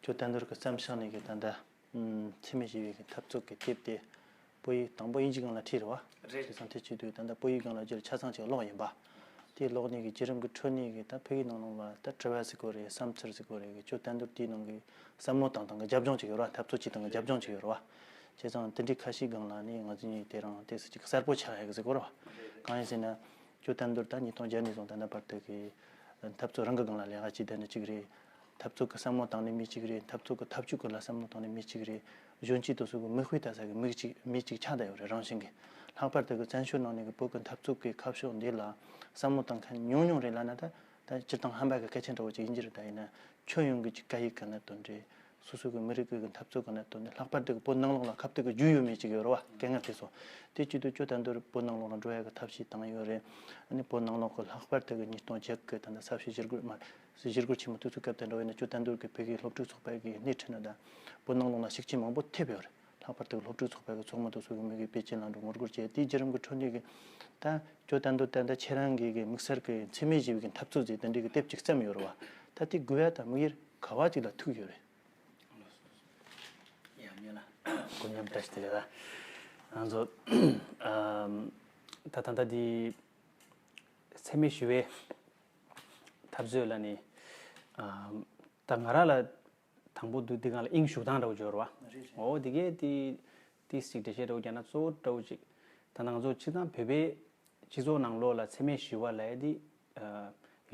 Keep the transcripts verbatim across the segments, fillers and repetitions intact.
ཇོ་བསྟན་རྡོར་གྱི་བརྩམས་བཞག་ནས་ཀྱི་ད་ལྟ་ཨམ་འཚེ་མེད་ཞི་བའི་གི་འཐབ་རྩོད་ཀྱི་དེབ་དེ་བོད་ཡིག་དང་པོ་དབྱིན་ཇི་སྒང་ལ་བྲིས་རེད་བ། རེད། བྱས་ཙང་དེ་བྱེད་དུས་ད་ལྟ་བོད་ཡིག་སྒང་ལ་སྒྱུར་ཆ་ཚང་ཅིག་ཀློག་ཡིན་པ། དེ་ཀློག་ནས་ཀྱི་བརྒྱུད་རིམ་གྱི་ཁྲོད་ནས་ཀྱི་ད་བོད་ཡིག་ནང་ལོགས་ལ་ད་དྲི་བ་ཟེར་དགོས་རེད། བསམ་ཚུལ་ཟེར་དགོས་རེད། ཀྱི་ཇོ་བསྟན་རྡོར་དེའི་ནང་གི་བསམ་བློ་བཏང་སྟངས་ཀྱི་རྒྱབ་ལྗོངས་ཅིག་ཡོད་རེད་བ། འཐབ་རྩོད་བྱེད་སྟངས་ཀྱི་རྒྱབ་ལྗོངས་ཅིག་ཡོད་རེད་བ། བྱས་ཙང་དེ་འདྲའི་ཁ་ཤས་སྒང་ལ་ནི་ང་ཚོ་གཉིས་དེ་རང་དེ་ཟེར་ཅིག་གསལ་པོ་ཆགས་ཡག་ཟེར་དགོས་རེད་བ། གང་ཡིན་ཟེར་ན། ཇོ་བསྟན་རྡོར་ད་ཉིས་སྟོང་བརྒྱད་ནས་བཟུང་ད་ལྟ་བར་དུ་གི་འཐབ་རྩོད་རང་གི་སྒང་ལ་ལས་ཀ་བྱེད་བསྡད་ནི་གཅིག་རེད། འཐབ་རྩོད་ཀྱི་བསམ་བློ་བཏང་ནི་མི་གཅིག་རེད། འཐབ་རྩོད་ཀྱི་འཐབ་ཇུས་སྐོར་ལ་བསམ་བློ་བཏང་ནི་མི་གཅིག་རེད། གཞོན་སྐྱེས་དེ་ཚོ་གི་མིག་དཔེ་ལྟ་ས་གི་མིག་གཅིག་མི་གཅིག་ཆགས་བསྡད་ཡོད་རེད་རང་བཞིན་གྱི། ལྷག་པར་དུ་གི་བཙན་བྱོལ་ནང་ནས་གི་བོད་ཀྱི་འཐབ་རྩོད་ཀྱི་ཁ་ཕྱོགས་འདི་ལ་བསམ་བློ་བཏང་མཁན་ཉུང་ཉུང་རེད་ལབ་ན་ད་ད་སྤྱིར་བཏང་ཧམ་པ་གི་སྐད་ཆ་འདྲ་བོ་ཅིག་ཡིན་གྱི་རེད། ད་ཡིན་ན་ཁྱོན་ཡོངས་ཀྱི་ཅིག་སྐད་ཡིག་གི་གནད་དོན་རེད། སོ་སོ་གི་མི་རིགས་ཀྱི་འཐབ་རྩོད་ཀྱི་གནད་དོན་དེ་ལྷག་པར་དུ་བོད་ནང་ལོགས་ལ་ཁ་གཏད་ཀྱི་རྒྱུས་ཡོད་མེད་ཅིག་ཡོད་རེད་བ། དཀའ་ངལ་དེ་ཚོ། དེ་བྱེད་དུས་ཇོ་བསྟན་རྡོར་བོད་ནང་ལོགས་ལ་འགྲོ་ཡ་གི་ཐབས་ཤེས་བཏང་ཡོད་རེད། ཨ་ནི་བོད་ནང་ལོགས་ཀྱི་ལྷག་པར་དུ་གི་ཉིས་སྟོང་བརྒྱད་ཀྱི་ད་ལྟ་ས་བྱི་ཞི་རྒོལ་མ་ཞི་རྒོལ་ཆེན་མོ་དེ་ཚོའི་སྐབས་དེ་འགྲོ་ཡིན་ན་ཇོ་བསྟན་རྡོར་གྱི་བོད་ཀྱི་སློབ་ཕྲུག་ཚོགས་པ་གི་སྣེ་ཁྲིད་ནས་ད་བོད་ནང་ལོགས་ལ་ཤུགས་རྐྱེན་མང་པོ་ཐེབས་ཡོད་རེད། ལྷག་པར་དུ་སློབ་ཕྲུག་ཚོགས་པ་གི་ཚོགས་མི་དེ་ཚོ་གི་མི་གི་པེ་ཅིན་ལ་འགྲོ་ངོ་རྒོལ་བྱས། དེའི་བརྒྱུད་རིམ་གྱི་ཁྲོད་ནས་གི་ད་ཇོ་བསྟན་རྡོར་ད་ལྟ་ཁྱེད་རང་གི་གི་དམིགས་བསལ་གི་འཚེ་མེད་ཞི་བའི་གི་འཐབ་རྩོད་ཟེར་དེ་འདྲའི་གི་དེབ་ཅིག་བརྩམས་ཡོད་རེད་བ། ད་དེ་དགོས་ཡ་དང་དམིགས་ཡུལ་ག་བ་ཅིག་ལ་ཐུག་ཡོད་རེད། ཡ་ཉོན་ལ། སྐུ་ཉམས་བཀྲ་ཤིས་བདེ་ལེགས། ད་ང་ཚོ་ཨམ་ད་ད་ལྟ་འདི་འཚེ་མེད་ཞི་བའི་འཐབ་རྩོད་ལ་ནི་ཨམ་ད་ང་རང་ལ་དང་པོ་འདུག་འདི་སྒང་ལ་དབྱིངས་ཞུགས་སྟངས་འདྲ་བོ་ཅིག་ཡོད་རེད་བ། རེད་རེད། འོ་འདི་གས་འདི་ཏིས་ཅིག་འགྲེལ་བཤད་འདྲ་བོ་རྒྱག་ན་གཙོ་བོ་འདྲ་བོ་ཅིག་ད་ལྟ་ང་ཚོ་སྤྱིར་བཏང་བོད་པའི་སྤྱི་ཚོགས་ནང་ལོགས་ལ་འཚེ་མེད་ཞི་བ་ལབ་ཡ་འདི་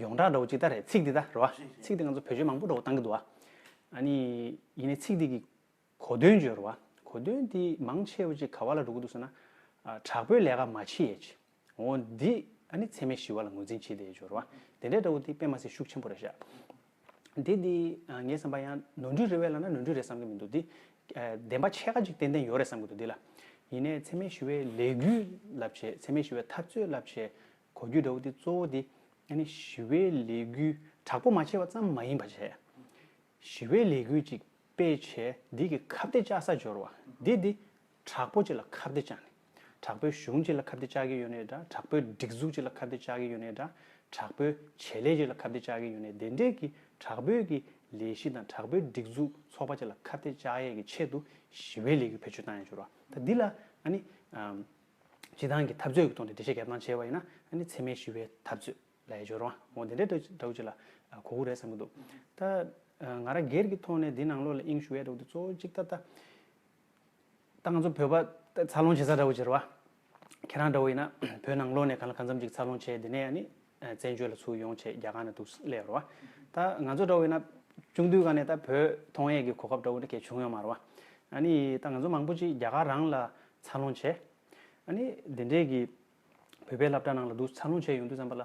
ཡོངས་གྲགས་འདྲ་བོ་ཅིག་ད་རེད། ཚིག་འདི་ད་རེད་བ། ཚིག་འདི་ང་ཚོ་བེད་སྤྱོད་མང་པོ་འདྲ་བོ་བཏང་གི་འདུག་བ། ཨ་ནི་ཡིན་ནའི་ཚིག་འདི་གི་གོ་དོན་ཅིག་ཡོད་རེད་བ། གོ་དོན་འདི་མང་ཆེ་བ་ཅིག་ག་བ་ལ་འགྲོ་གི་འདུག་ཟེར་ན། ཨ་དྲག་པོའི་ལས་ཀ་མ་བྱེད་ཡས་ཅིག་འོ་འདི་ཨ་ནི་འཚེ་མེད་ཞི་བ་ལ་ངོས་འཛིན་བྱེད་བསྡད་ཡོད་རེད་བ། དེ་འདྲའི་འདྲ་བོ་འདི་དཔེ་མ་སྲིད་ཤུགས་ཆེན་པོ་རེད་ཤག་འདི་འདི་ཨ་ངའི་བསམ་པ་ཡང་ནོར་འཁྲུལ་རེད་བས་ལབ་ན་ནོར་འཁྲུལ་རེད་བསམ་གྱི་མི་འདུག་འདི་ཨ་བདེན་པ་ཕྱེད་ཀ་ཅིག་ཏན་ཏན་ཡོད་རེད་བསམ་གྱི་འདུག་འདི་ལ། ཡིན་ནའི་འཚེ་མེད་ཞི་བའི་ལས་འགུལ་ལབ་བྱས། འཚེ་མེད་ཞི་བའི་འཐབ་རྩོད་ལབ་བྱས། གོ་རྒྱུ་འདྲ་བོ་འདི་གཙོ་བོ་འདི་ཨ་ནི་ཞི་བའི་ལས་འགུལ་དྲག་པོ་མ་བྱས་པ་ཙམ་མ་ཡིན་པ་བྱས། ཞི་བའི་ལས་འགུལ་ཅིག་སྤེལ་བྱས་འདི་གི་ཁ་གཏད་བཅག་ས་སྦྱོར་བ་འདི་འདི་དྲག་པོ་ཅིག་ལ་ཁ་གཏད་བཅག་ནས། དྲག་པོའི་གཞུང་ཅིག་ལ་ཁ་གཏད་བཅག་གི་ཡོད་ནའི་འདྲ། དྲག་པོའི་སྒྲིག་འཛུགས་ཅིག་ལ་ཁ་གཏད་བཅག་གི་ཡོད་ནའི་འདྲ། དྲག་པོའི་བྱེད་ལས་ཅིག་ལ་ཁ་གཏད་བཅག་གི་ཡོད་ནའི་དེ་འདྲས་ཀྱི་དྲག་པོའི་གི་ལས་གཞི་དང་དྲག་པོའི་སྒྲིག་འཛུགས་ཚོགས་པ་ཅིག་ལ་ཁ་གཏད་བཅག་ཡས་ཀྱི་ཆེད་དུ་ཞི་བའི་ལས་འགུལ་བེད་སྤྱོད་བཏང་ཡས་སྦྱོར་བ། ད་འདི་ལ་ཨ་ནི་ཨམ་སྤྱི་བཏང་གི་འཐབ་རྩོད་ཀྱི་ཐོག་ནས་འགྲེལ་བཤད་རྒྱག་སྟངས་བྱས་པ་ཡིན་ན་ཨ་ནི་འཚེ་མེད་ཞི་བའི་འཐབ་རྩོད་ལབ་ཡས་སྦྱོར་བ་འོ་དེ་འདྲའི་འདྲ་འདྲ་བོ་ཅིག་ལ་གོ་གི་རེད་བསམ་གྱི་འདུག་ད་ང་རང་སྒེར་གྱི་ཐོག་ནས་འདི་ནང་ལོགས་ལ་དབྱིངས་ཞུགས་ཡས་འདྲ་བོ་དེ་གཙོ་བོ་གཅིག་ད་ལྟ་ད་ང་ཚོ་བོད་པ་འཚར་ལོངས་བྱེད་ས་འདྲ་བོ་ཅིག་རེད་བ། ཁྱེད་རང་འདྲ་བོ་ཡིན་ན་བོད་ནང་ལོགས་ནས་གང་ལ་གང་འཚམ་ཅིག་འཚར་ལོངས་བྱས། དེ་ནས་ཨ་ནི་བཙན་བྱོལ་ལ་ཚུར་ཡོང་བྱས་རྒྱ་གར་ནས་འདུག་སླེབས་རེད་བ། ད་ང་ཚོ་འདྲ་བོ་ཡིན་ན་ཆུང་དུས་སྒང་ནས་ད་བོད་མཐོང་ཡས་ཀྱི་གོ་སྐབས་འདྲ་བོ་འདི་གས་བྱུང་ཡོད་མ་རེད་བ། ཨ་ནི་ད་ང་ཚོ་མང་པོ་ཅིག་རྒྱ་གར་རང་ལ་འཚར་ལོངས་བྱས། ཨ་ནི་དེ་འདྲས་ཀྱི་བོད་པའི་སློབ་གྲྭ་ནང་ལ་འདུག་འཚར་ལོངས་བྱས་ཡོང་དུས་ཙམ་པ་ལ་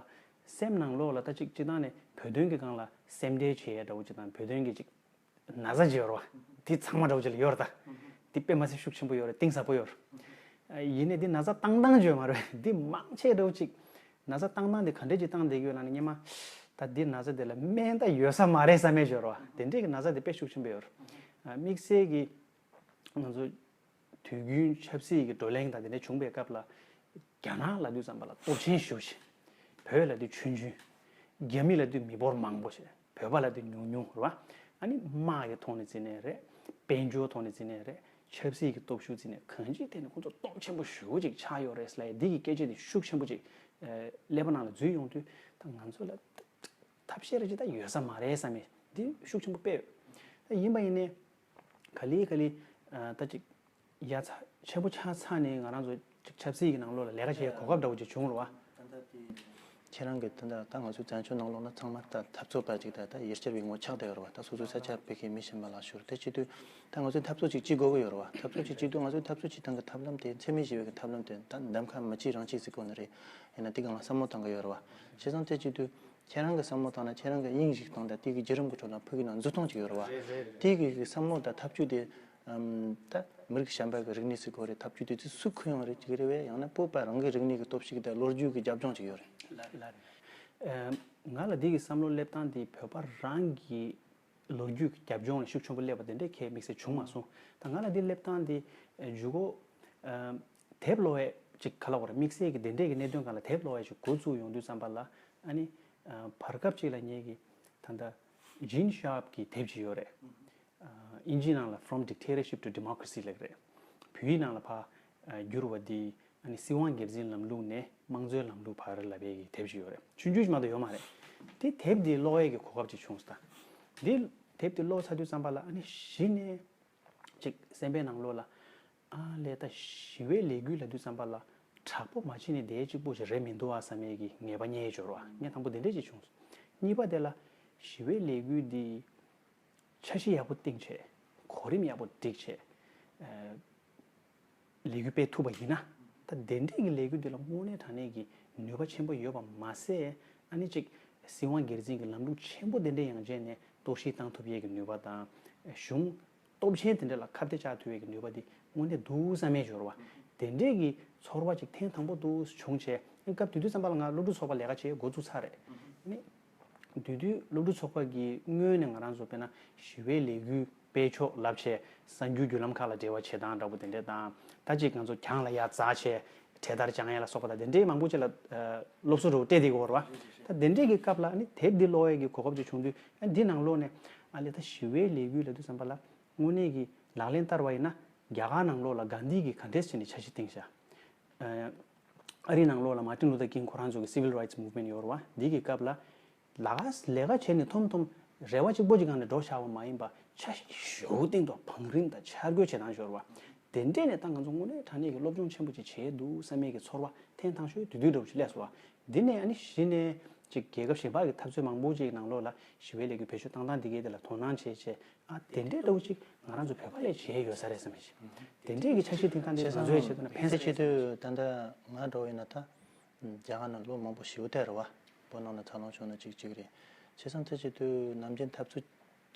སེམས་ནང་ལོགས་ལ་ད་ཅིག་སྤྱིར་བཏང་ནས་བོད་དོན་གྱི་སྒང་ལ་སེམས་ཁྲལ་བྱེད་ཡས་འདྲ་བོ་ཅིག་དང་བོད་དོན་གྱི་ཅིག་ན་ཚ་ཅིག་ཡོད་རེད་བ། དེ་ཚང་མ་འདྲ་བོ་ཅིག་ལ་ཡོད་རེད་ད། དེ་དཔེ་མ་སྲིད་ཤུགས་ཆེན་པོ་ཡོད་རེད། གཏིང་ཟབ་པོ་ཡོད་རེད། ཡིན་ནའི་དེ་ན་ཚ་བཏང་སྟངས་ཅིག་ཡོད་མ་རེད། དེ་མང་ཆེ་འདྲ་བོ་ཅིག་ན་ཚ་བཏང་སྟངས་དེ་ག་འདྲས་ཅིག་བཏང་བསྡད་ཀྱི་ཡོད་ལབ་ན་སྔོན་མ་ད་དེ་ན་ཚ་དེ་ལ་སྨན་ད་ཡོད་ས་མ་རེད་བསམ་ཡས་ཅིག་ཡོད་རེད་བ། དེ་འདྲས་ཀྱི་ན་ཚ་དེ་དཔེ་ཤུགས་ཆེན་པོ་ཡོད་རེད། དམིགས་བསལ་གྱི་ང་ཚོ་དུས་རྒྱུན་ཆབ་སྲིད་ཀྱི་བགྲོ་གླེང་དང་དེ་འདྲ་བྱུང་བའི་སྐབས་ལ། རྒྱ་ནག་ལབ་དུས་ཙམ་པ་ལ་སྟོབས་ཆེན་ཞེ་པོ་ཅིག་བོད་ལབ་དུས་ཆུང་ཆུང་། རྒྱ་མི་ལབ་དུས་མི་འབོར་མང་པོ་ཞིག་བོད་པ་ལབ་དུས་ཉུང་ཉུང་རེད་བ། ཨ་ནི་དམག་གི་ཐོག་ནས་བརྩིས་ནའི་རེད། དཔལ་འབྱོར་ཐོག་ནས་བརྩིས་ནའི་རེད། ཆབ་སྲིད་ཀྱི་སྟོབས་ཤུགས་བརྩིས་ནའི་གང་ཅིའི་ཐད་ནས་ཁོང་ཚོ་སྟོབས་ཆེན་པོ་ཞེ་པོ་ཅིག་ཆགས་ཡོད་རེད་ཟེར་ལབ་ཡས་འདི་གི་སྐད་ཆ་འདི་ཤུགས་ཆེན་པོ་ཅིག་ཀླད་པ་ནང་ལ་འཛུལ་ཡོང་དུས་ད་ང་ཚོ་ལ་ཐབས་ཤེས་རེ་ཅིག་ད་ཡོད་ས་མ་རེད་བསམ་ཡས་འདི་ཤུགས་ཆེན་པོ་དཔེ་ཡོད། ད་ཡིན་པ་ཡིན་ནའི་ག་ལེ་ག་ལེ་ད་ཅིག་ཡ་ཚ་ཆེན་པོ་ཆགས་ཚར་ནས་ང་རང་ཚོ་ཅིག་ཆབ་སྲིད་ཀྱི་ནང་ལོགས་ལ་ལས་ཀ་བྱེད་གོ་སྐབས་འདྲ་བོ་ཅིག་བྱུང་རེད་བ། ད་ལྟ་དེ་ཁྱེད་རང་གི་ད་ལྟ་ད་ང་ཚོའི་བཙན་བྱོལ་ནང་ལོགས་ན་ཚང་མ་ད་འཐབ་རྩོད་པ་ཅིག་ད་ལྟ་ཡུལ་གྱར་བའི་ངོ་ཆགས་བསྡད་ཡོད་རེད་བ། ད་སོ་སོའི་ས་ཆ་ཕ་གིའི་མི་གཞན་པ་ལ་ཤོར་དེ་བྱེད་དུས་ད་ང་ཚོས་འཐབ་རྩོད་ཅིག་བྱེད་དགོས་ཀྱི་ཡོད་རེད་བ། འཐབ་རྩོད་ཅིག་བྱེད་དུས་ང་ཚོའི་འཐབ་རྩོད་བྱེད་སྟངས་ཀྱི་ཐབས་ལམ་དེ་འཚེ་མེད་ཞི་བའི་གི་ཐབས་ལམ་དེ་ད་གདམ་ཁ་མི་གཅིག་རང་གཅིག་ཟེར་དགོས་ནི་རེད། ཡིན་ན་དེ་སྒང་ལ་བསམ་བློ་བཏང་གི་ཡོད་རེད་བ། བྱས་ཙང་དེ་བྱེད་དུས། ཁྱེད་རང་གི་བསམ་བློ་བཏང་ན་ཁྱེད་རང་གི་དབྱིངས་ཤིག་བཏང་དང་དེ་གི་བརྒྱུད་རིམ་གྱི་ཁྲོད་ལ་ཕ་གི་ནང་འཛུལ་སྟངས་ཅིག་ཡོད་རེད་བ། རེད་རེད། དེ་གི་བསམ་བློ་དང་ཐབས་ཇུས་དེ་ཨམ་ད་མི་རིགས་གཞན་པ་གི་རིག་གནས་ཟེར་དགོས་རེད། ཐབས་ཇུས་དེ་ཚོ་སུ་ཁུར་ཡོང་རེད་ཅིག་རེད་བས། ཡང་ན་བོད་པ་རང་གི་རིག་གནས་ཀྱི་སྟོབས་ཤུགས་དང་ལོ་རྒྱུས་ཀྱི་རྒྱབ་ལྗོངས་ཅིག་ཡོད་རེད། ལ་ལ་རེད། ང་ལ་འདི་གི་བསམ་བློ་སླེབས་སྟངས་དེ་བོད་པ་རང་གི་ལོ་རྒྱུས་ཀྱི་རྒྱབ་ལྗོངས་ལ་ཤུགས་ཆེན་པོ་སླེབས་པ་དེ་འདྲས་གས་དམིགས་བསལ་བྱུང་མ་སོང་། ད་ང་ལ་འདི་སླེབས་སྟངས་དེ་ཨ་མཇུག་གོ་ཨ་དེབ་ཀློག་ཡས་ཅིག་ག་ལ་བར་དམིགས་བསལ་གྱི་དེ་འདྲས་ཀྱི་གནད་དོན་སྒང་ལ་དེབ་ཀློག་ཡས་ཅིག་འགོ་བཙུགས་ཡོང་དུས་ཙམ་པ་ལ་ཨ་ནི་ཨ་བར་སྐབས་ཅིག་ལ་ངས་ཀྱི་ད་ལྟ་ཇིན་ཤར་པ་གི་དེབ་ཅིག་ཡོད་རེད། ཨ་ ཨིན་ཇིའི་ནང་ལ་From Dictatorship to Democracy ལབ་རེད། བོད་ཡིག་ནང་ལ་ཕར་ཨ་བསྒྱུར་བ་འདི་ཨ་ནི་སྲིད་དབང་སྒེར་འཛིན་ལམ་ལུགས་ནས་དམངས་གཙོའི་ལམ་ལུགས་བར་ལབ་པའི་གི་དེབ་ཅིག་ཡོད་རེད། ཆུང་ཆུང་ཞིག་མ་གཏོགས་ཡོད་མ་རེད། དེ་དེབ་འདི་ཀློག་ཡས་ཀྱི་གོ་སྐབས་ཅིག་བྱུང་སོང་། ད་འདི་དེབ་འདི་ཀློག་ཚར་དུས་ཙམ་པ་ལ་ཨ་ནི་གཞི་ནས་ཅིག་སེམས་པའི་ནང་ལོགས་ལ་ཨ་ལས་ད་ཞི་བའི་ལས་འགུལ་ལབ་དུས་ཙམ་པ་ལ་དྲག་པོ་མ་བྱས་ནས་བསྡད་གཅིག་པོ་ཞིག་རེད་མི་འདུག་ཨ་བསམ་ཡས་ཀྱི་ངེས་པ་རྙེད་ཡས་འབྱོར་བ་ངས་དང་པོ་དེ་འདྲས་ཅིག་བྱུང་སོང་། གཉིས་པ་དེ་ལ་ཞི་བའི་ལས་འགུལ་འདི་འཆར་གཞི་ཡག་པོ་བཏིང་བྱས། གོ་རིམ་ཡག་པོ་སྒྲིག་བྱས། ཨ་ལས་འགུལ་སྤེལ་ཐུབ་པ་ཡིན་ན། ད་དེ་འདྲས་ཀྱི་ལས་འགུལ་འདི་ལ་དངོས་གནས་དྲང་གནས་ཀྱི་ནུས་པ་ཆེན་པོ་ཡོད་པ་མ་ཟད། ཨ་ནི་ཅིག་སྲིད་དབང་སྒེར་འཛིན་གྱི་ལམ་ལུགས་ཆེན་པོ་དེ་འདྲས་ཡང་རྗེས་ནས་གཏོར་བཤིག་བཏང་ཐུབ་ཡས་ཀྱི་ནུས་པ་དང་། གཞུང་སྟོབས་ཆེན་དེ་འདྲས་ལ་ཁ་གཏད་བཅག་ཐུབ་ཡས་ཀྱི་ནུས་པ་འདི་དངོས་གནས་འདུག་བསམ་ཡས་འབྱོར་བ། དེ་འདྲས་ཀྱི་ཚོར་བ་ཅིག་ཐེངས་དང་པོ་འདུག་བྱུང་བྱས། སྐབས་དེ་དུས་ཙམ་པ་ལ་ང་སློབ་ཕྲུག་ཚོགས་པ་ལས་ཀ་བྱེད་འགོ་བཙུགས་ཚར་རེད། ཨ་ནི། དེ་དུས་སློབ་ཕྲུག་ཚོགས་པ་གི་སྔོན་ནས་ང་རང་ཚོ་དཔེར་ན་ཞི་བའི་ལས་འགུལ་སྤེལ་ཕྱོགས་ལབ་བྱས་གསར་འགྱུར་བརྒྱུད་ལམ་ཁག་ལ་འབྲེལ་བ་བྱེད་སྟངས་འདྲ་པོ་དེ་འདྲས་དང་། ད་ཅིག་ང་ཚོ་གྱང་ལ་ཡར་འཛེགས་བྱས་གྲལ་སྟར་བཅང་ཡས་ལ་སོགས་པ་དང་དེ་འདྲས་མང་པོ་ཅིག་ལ་ཨ་སློབ་གསོ་འདྲ་པོ་སྤྲད་བསྡད་ཀྱི་ཡོད་རེད་བ། ད་དེ་འདྲས་ཀྱི་སྐབས་ལ་ཨ་ནི་དེབ་འདི་ཀློག་ཡས་ཀྱི་གོ་སྐབས་ཅིག་བྱུང་དུས། ཨ་འདི་ནང་ལོགས་ནས་ཨ་ལས་ད་ཞི་བའི་ལས་འགུལ་ལབ་དུས་ཙམ་པ་ལ་དངོས་གནས་ཀྱི་ལག་ལེན་བསྟར་བ་ཡིན་ན་རྒྱ་གར་ནང་ལོགས་ལ་གྷན་དྷི་གིས་ག་འདྲས་བྱས་ནས་འཆར་གཞི་བཏིང་བཞག་ཨ་རིའི་ནང་ལོགས་ལ་མར་ཊིན་ལུ་ཐར་ཀིང་ཁོ་རང་ཚོ་གི་Civil Rights Movement ཡོད་རེད་བ། འདི་གི་སྐབས་ལ་ལས་ཀ་ལས་ཀ་བྱས་ནས་ཐོམ་ཐོམ་རེ་བ་གཅིག་པོ་གཅིག་སྒང་ནས་འགྲོ་བཞག་པ་མ་ཡིན་པ་འཆར་གཞི་ཞེ་པོ་བཏིང་འདུག་བང་རིམ་དང་འཆར་འགོད་བྱེད་སྟངས་ཡོད་རེད་བ། དེ་འདྲས་ནས་ད་ང་ཚོ་དངོས་གནས་དྲང་གནས་ཀྱི་སློབ་སྦྱོང་ཆེན་པོ་ཅིག་བྱས་འདུག་བསམ་ཡས་ཀྱི་ཚོར་བ་ཐེངས་དང་ཤོས་དེ་དུས་འདྲ་པོ་ཞིག་སླེབས་སོང་བ། འདི་ནས་ཨ་ནི་གཞི་ནས་ཅིག་རྒྱལ་ཁབ་གཞན་པ་གི་འཐབ་རྩོད་མང་པོ་ཅིག་ནང་ལོགས་ལ་ཞི་བའི་ལས་འགུལ་བེད་སྤྱོད་བཏང་སྟངས་འདི་གའི་དེ་ལ་དོ་སྣང་བྱས་བྱས། ཨ་དེ་འདྲའི་འདྲ་པོ་ཅིག་ང་རང་ཚོ་བོད་པ་ལ་བྱས་ཡོད་ས་རེད་བསམ་གྱི། དེ་འདྲའི་གི་འཆར་གཞི་བཏིང་སྟངས་དེ་ང་ཚོས་བྱེད་ཐུབ་ན་ཕན་ས་ཆེ། བྱེད་དུས་ད་ལྟ་ང་འདྲ་བོ་ཡིན་ན་ད་རྒྱ་གར་ནང་ལོ་མང་པོ་ཞེ་པོ་བསྡད་རེད་བ། བོད་ནང་ལ་འཚར་ལོངས་བྱུང་ན་གཅིག་གཅིག་རེད། བྱས་ཙང་དེ་བྱེད་དུས་ནམ་རྒྱུན་འཐབ་རྩོད་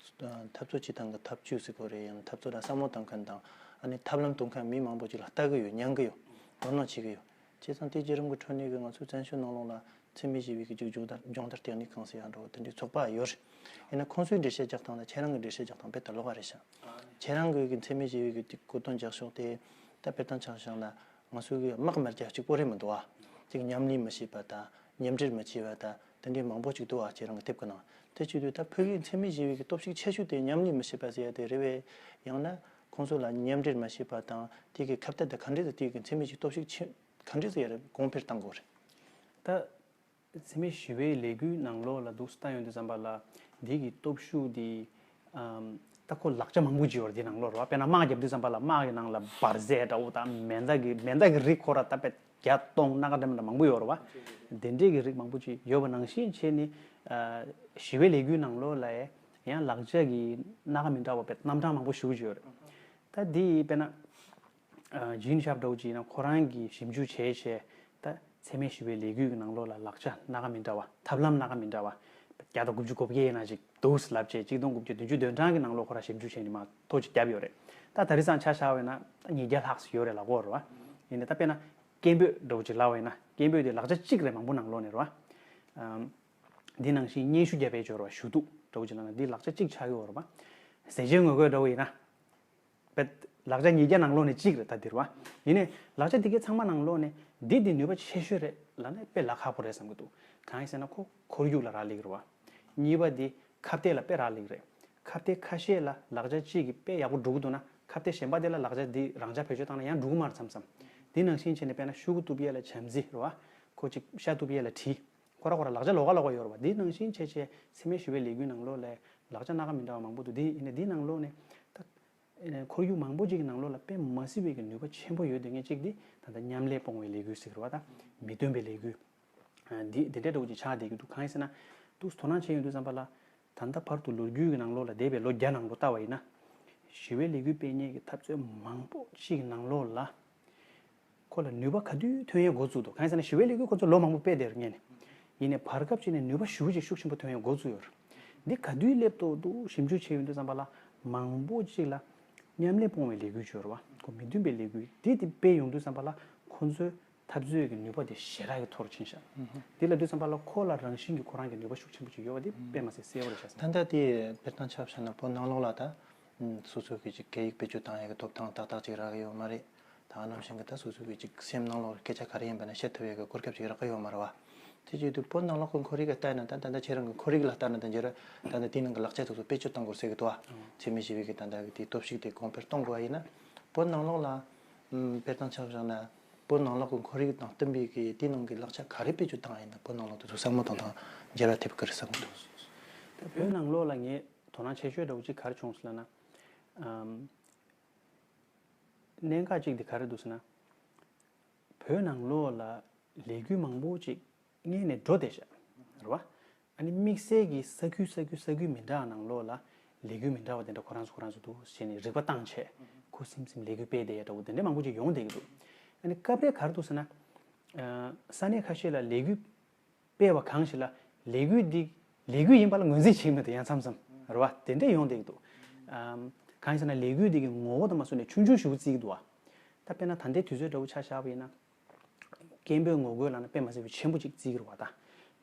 འཐབ་རྩོད་བྱེད་སྟངས་ཀྱི་ཐབས་བྱུས་ཟེར་དགོས་རེད། ཡང་འཐབ་རྩོད་ལ་བསམ་བློ་བཏང་མཁན་དང་ཨ་ནི་ཐབས་ལམ་གཏོང་མཁན་མི་མང་པོ་ཅིག་ལ་ལྟ་གི་ཡོད། མྱང་གི་ཡོད། དོ་སྣང་བྱེད་ཀྱི་ཡོད། བྱས་ཙང་དེ་བརྒྱུད་རིམ་གྱི་ཁྲོད་ནས་གི་ང་ཚོའི་བཙན་བྱོལ་ནང་ལོགས་ལ་འཚེ་མེད་ཞི་བའི་གི་ཅིག་སྦྱོང་བརྡར་སྦྱོང་བརྡར་ལྟེ་གནས་ཁང་ཟེར་ཡག་འདྲ་བོ་དེ་འདྲའི་ཚོགས་པ་ཡོད་རེད། ཡིན་ན་ཁོང་ཚོའི་འགྲེལ་བཤད་རྒྱག་སྟངས་དང་ཁྱེད་རང་གི་འགྲེལ་བཤད་རྒྱག་སྟངས་དཔེ་ད་ལོགས་ཀ་རེད་ཤག་ཁྱེད་རང་གི་གི་འཚེ་མེད་ཞི་བའི་གི་གོ་དོན་རྒྱག་ཕྱོགས་དེ་ད་དཔེར་བཏང་ཆ་བཞག་ན་ང་ཚོའི་གི་དམག་མི་རྒྱག་གཅིག་པོ་རེད་མི་འདུག་ཨ། ཅིག་མཉམ་ལས་མི་བྱེད་པ་དང་མཉམ་འབྲེལ་མི་བྱེད་པ་དང་དེ་འདྲའི་མང་པོ་ཅིག་འདུག་ཨ། ཁྱེད་རང་གི་དེབ་གི་ནང་དེ་བྱེད་དུས་ད་ཕ་གིའི་འཚེ་མེད་ཞི་བའི་གི་སྟོབས་ཤུགས་ཆེ་ཤོས་དེ་མཉམ་ལས་མི་བྱེད་པ་ཟེར་ཡ་དེ་རེད་བས། ཡང་ན་ཁོང་ཚོ་ལ་མཉམ་འབྲེལ་མི་བྱེད་པ་དང་དེ་གི་ཁ་གཏད་དེ་ག་འདྲས་དེ་དེ་གི་འཚེ་མེད་ཀྱི་སྟོབས་ཤུགས་ཆེ། ག་འདྲས་ཟེར་ཡ་རེད། གོང་འཕེལ་གཏང་དགོས་རེད། ད་འཚེ་མེད་ཞི་བའི་ལས་འགུལ་ནང་ལོགས་ལ་འདུག་སེ་ལྟ་ཡོང་དུས་ཙམ་པ་ལ་འདི་གི་སྟོབས་ཤུགས་འདི་ཨམ་ད་ཁོ་ལག་ཆ་མང་པོ་ཅིག་ཡོད་རེད། འདི་ནང་ལོགས་རེད་བ། དཔེར་ན་དམག་རྒྱབ་དུས་ཙམ་པ་ལ་དམག་གི་ནང་ལ་འབར་རྫས་འདྲ་བོ་དང་མེ་མདའ་གི་མེ་མདའ་གི་རིགས་ཁོ་ར་ད་དཔེ་བརྒྱ་སྟོང་སྣ་ཁ་འདྲ་མི་འདྲ་མང་པོ་ཡོད་རེད་བ། དེ་འདྲས་ཀྱི་རིགས་མང་པོ་ཅིག་ཡོད་པ་ནང་བཞིན་བྱས་ནས་ཨ་ཞི་བའི་ལས་འགུལ་ནང་ལོགས་ལ་ཡང་ལག་ཆ་གི་སྣ་ཁ་མི་འདྲ་བ་དཔེ་རྣམ་གྲངས་མང་པོ་ཞེ་པོ་ཅིག་ཡོད་རེད། ད་འདི་དཔེར་ན། ཨ་ཇིན་ཤབ་འདྲ་བོ་ཅིག་ཡིན་ན་ཁོ་རང་གིས་ཞིབ་འཇུག་བྱས་བྱས་ད་འཚེ་མེད་ཞི་བའི་ལས་འགུལ་གྱི་ནང་ལོགས་ལ་ལག་ཆ་སྣ་ཁ་མི་འདྲ་བ། ཐབས་ལམ་སྣ་ཁ་མི་འདྲ་བ། བརྒྱ་དང་དགུ་བཅུ་གོ་བརྒྱད་ཡིན་ན་ཅིག་འདུག་ལབ་བྱས་གཅིག་སྟོང་དགུ་བརྒྱ་བདུན་ཅུ་དོན་གྲངས་ཀྱི་ནང་ལོགས་ཁོ་རང་ཞིབ་འཇུག་བྱས་ནས་མར་ཐོ་ཅིག་བརྒྱབ་ཡོད་རེད། ད་ད་རེས་སང་ཆ་བཞག་པ་ཡིན་ན་ད་ཉིས་བརྒྱ་ལྷག་ཙམ་ཡོད་རེད་ལབ་ཀྱི་ཡོད་རེད་བ། ཡིན་ནའི་ད་དཔེར་ན་སྐད་འབོད་འདྲ་བོ་ཅིག་ལབ་པ་ཡིན་ན་སྐད་འབོད་དེ་ལག་ཆ་གཅིག་རེད། མང་པོ་ནང་ལོགས་ནས་རེད་བ། ཨམ། འདི་ནང་བཞིན་སྙན་ཞུ་རྒྱབ་པའི་སྦྱོར་བ་ཞུ་གཏུག་འདྲ་བོ་ཅིག་ལབ་ན་འདི་ལག་ཆ་གཅིག་ཆགས་ཀྱི་ཡོད་རེད་བ། ཟས་བཅད་ངོ་རྒོལ་འདྲ་བོ་ཡིན་ན། དཔེ་ལག་ཆ་ཉིས་བརྒྱ་ནང་ལོགས་ནས་གཅིག་རེད་ད་འདིར་བ། ཡིན་ནའི་ལག་ཆ་འདི་གའི་ཚང་མ་ནང་ལོགས་ནས་འདི་འདི་ནུས་པ་ཆེ་ཤོས་རེད་ལབ་ན་དཔེ་ལབ་ཁག་པོ་རེད་བསམ་གྱི་འདུག་གང་ཡིན་ཟེར་ན་ཁོ་ཁོར་ཡུག་ལ་རག་ལས་ཀྱི་རེད་བ། གཉིས་པ་འདི་ཁ་གཏད་ལ་དཔེ་རག་ལས་ཀྱི་རེད། ཁ་གཏད་ཁ་ཤས་ལ་ལག་ཆ་གཅིག་གིས་དཔེ་ཡག་པོ་འགྲོ་གི་འདུག་ན་ཁ་གཏད་གཞན་པ་དེ་ལ་ལག་ཆ་འདི་རང་འཇགས་བེད་སྤྱོད་བཏང་ན་ཡང་འགྲོ་གི་མ་རེད་བསམ་བསམ། འདི་ནང་བཞིན་བྱས་ནས་དཔེར་ན་ཤོག་གུ་གཏུབ་ཡས་ལ་བྱམས་བརྩེ་རེད་བ། ཁོ་གཅིག་ཤ་གཏུབ་ཡས་ལ་གྲི། ཁོ་ར་ཁོ་ར་ལག་ཆ་ལོགས་ཀ་ལོགས་ཀ་ཡོད་རེད་བ། འདི་ནང་བཞིན་བྱས་བྱས་འཚེ་མེད་ཞི་བའི་ལས་འགུལ་ནང་ལོགས་ལ་ལག་ཆ་སྣ་ཁ་མི་འདྲ་བ་མང་པོ་འདུག་འདི་ཡིན་ན་འདི་ནང་ལོགས་ནས་ད། ཁོར་ཡུག་མང་པོ་ཅིག་གི་ནང་ལོགས་ལ་དཔེ་མ་སྲིད་པའི་གི་ནུས་པ་ཆེན་པོ་ཡོད་དེ་ངས་གཅིག་འདི་ད་ལྟ་མཉམ་ལས་སྤོང་བའི་ལས་འགུལ་ཟེར་གི་རེད་བ། ད་མི་བསྟུན་པའི་ལས་འགུལ་འདི་འདི་འདྲ་འདྲ་བོ་ཅིག་ཆགས་བསྡད་ཀྱི་འདུག་གང་ཡིན་ཟེར་ན་འདུག་དོ་སྣང་བྱས་ཡོང་དུས་ཙམ་པ་ལ་ད་ལྟ་བར་དུ་ལོ་རྒྱུས་ཀྱི་ནང་ལོགས་ལ་འདས་པའི་ལོ་བརྒྱ་ནང་ལོགས་ལྟ་བ་ཡིན་ན་ཞི་བའི་ལས་འགུལ་སྤེལ་མཁན་གྱི་འཐབ་རྩོད་མང་པོ་ཅིག་གི་ནང་ལོགས་ལ། ཁོ་ལ་ནུས་པ་ག་དུས་ཐོན་ཡས་འགོ་བཙུགས་འདུག་གང་ཡིན་ཟེར་ན་ཞི་བའི་ལས་འགུལ་ཁོ་ཚོ་ལོ་མང་པོ་སྤེལ་བསྡད་ཡོད་རེད་ངས་ནི། ཡིན་ནའི་བར་སྐབས་ཅིག་ནས་ནུས་པ་ཞེ་པོ་ཅིག་ཤུགས་ཆེན་པོ་ཐོན་ཡས་འགོ་བཙུགས་ཡོད་རེད། འདི་ག་དུས་སླེབས་འདུག་འདུག་ཞིབ་འཇུག་བྱས་ཡོང་དུས་ཙམ་པ་ལ་མང་པོ་ཅིག་ལ་མཉམ་ལས་སྤོང་བའི་ལས་འགུལ་ཅིག་ཡོད་རེད་བ། ཁོ་མི་བསྟུན་པའི་ལས་འགུལ་འདི་དེ་སྤེལ་ཡོང་དུས་ཙམ་པ་ལ་ཁོ་ཚོའི་འཐབ་རྩོད་ཀྱི་ནུས་པ་དེ་ཞེ་དྲག་གི་མཐོ་རུ་ཕྱིན་ཤག་འདི་ལབ་དུས་ཙམ་པ་ལ་ཁོ་ལ་རང་བཞིན་གྱིས་ཁོ་རང་གི་ནུས་པ་ཤུགས་ཆེན་པོ་ཅིག་ཡོད་པ་དེ་དཔེ་མ་སྲིད་གསལ་པོ་རེད་ཤག་ད་ལྟ་དེ་དཔེར་བཏང་ཆ་བཞག་ན་བོད་ནང་ལོགས་ལ་ད་སོ་སོ་གི་ཅིག་སྐད་ཡིག་བེད་སྤྱོད་བཏང་ཡག་གི་ཐོབ་ཐང་ཏག་ཏག་ཅིག་རག་གི་ཡོད་མ་རེད། ད་ག་ནང་བཞིན་གྱི་ད་སོ་སོ་གི་ཅིག་སེམས་ནང་ལོགས་སྐད་ཆ་ག་རེ་ཡིན་པ་ན་བཤད་ཐུབ་ཡག་གི་གོ་སྐབས་ཅིག་རག་གི་ཡོད་མ་རེད་བ། དེ་བྱེད་དུས་བོད་ནང་ལོགས་ཀྱི་ཁོར་ཡུག་ལ་ལྟ་ན་ད་ད་ལྟ་ཁྱེད་རང་གི་ཁོར་ཡུག་ལ་ལྟ་ན་ད་འགྱུར་ད་ལྟ་དེའི་ནང་གི་ལག་ཆ་དེ་ཚོ་བེད་སྤྱོད་གཏོང་དགོས་ཟེར་གི་འདུག་ཨ། འཚེ་མེད་ཞི་བའི་གི་ད་ལྟ་གི་དེའི་སྟོབས་ཤུགས་དེ་གོང་འཕེལ་གཏོང་དགོས་པ་ཡིན་ན། བོད་ནང་ལོགས་ལ་ཨམ་དཔེ་དང་ཆ་བཞག་ན་བོད་ནང་ལོགས་ཀྱི་ཁོར་ཡུག་དང་བསྟུན་པའི་གི་དེའི་ནང་གི་ལག་ཆ་ག་རེ་བེད་སྤྱོད་བཏང་ཡིན་ན་བོད་ནང་ལོགས་དེ་ཚོ་བསམ་བློ་གཏོང་སྟངས་འགྱུར་བ་ཐེབས་ཀྱི་རེད་བསམ་གི་འདུག་ད་བོད་ནང་ལོགས་ལ་ངས་དོ་སྣང་ཆེ་ཤོས་འདྲ་བོ་ཅིག་ག་རེ་བྱུང་སོང་ལབ་ན། ཨམ། གནད་འགག་ཅིག་དེ་ག་རེ་འདུག་ཟེར་ན། བོད་ནང་ལོགས་ལ་ལས་འགུལ་མང་པོ་ཅིག་སྔོན་ནས་འགྲོ་བསྡད་ཤག་རེད་བ། ཨ་ནི་དམིགས་བསལ་གྱི་ས་ཁུལ་ས་ཁུལ་ས་ཁུལ་མི་འདྲ་བ་ནང་ལོགས་ལ་ལས་འགུལ་མི་འདྲ་བ་དེ་འདྲ་ཁོ་རང་ཚོ་ཁོ་རང་ཚོ་འདུག་ཟེར་ནས་རིག་པ་བཏང་བྱས་ཁུ་སིམ་སིམ་ལས་འགུལ་སྤེལ་བསྡད་ཡ་འདྲ་བོ་དེ་འདྲ་མང་པོ་ཅིག་ཡོང་བསྡད་ཀྱི་འདུག་ཨ་ནི་སྐབས་རེ་ག་རེ་འདུག་ཟེར་ན། ས་གནས་ཁ་ཤས་ལ་ལས་འགུལ་སྤེལ་བ་གང་ཞིག་ལ་ལས་འགུལ་འདི་ལས་འགུལ་ཡིན་པ་ལ་ངོས་འཛིན་བྱེད་ཀྱི་མི་འདུག་ཡང་མཚམས་མཚམས་རེད་བ། དེ་འདྲ་ཡོང་བསྡད་ཀྱི་འདུག་ཨམ། གང་ཡིན་ཟེར་ན་ལས་འགུལ་འདི་གི་ངོ་བོ་དང་མ་སོ་ནས་ཆུང་ཆུང་ཞིག་བརྩི་གི་འདུག་བ། ད་དཔེར་ན་ད་ལྟའི་དུས་ཚོད་འདྲ་བོ་ཆ་བཞག་པ་ཡིན་ན། སྐད་འབོད་ངོ་རྒོལ་ལབ་ན་དཔེ་མ་སྲིད་པའི་ཆེན་པོ་ཅིག་བརྩི་གི་རེད་བ་ད།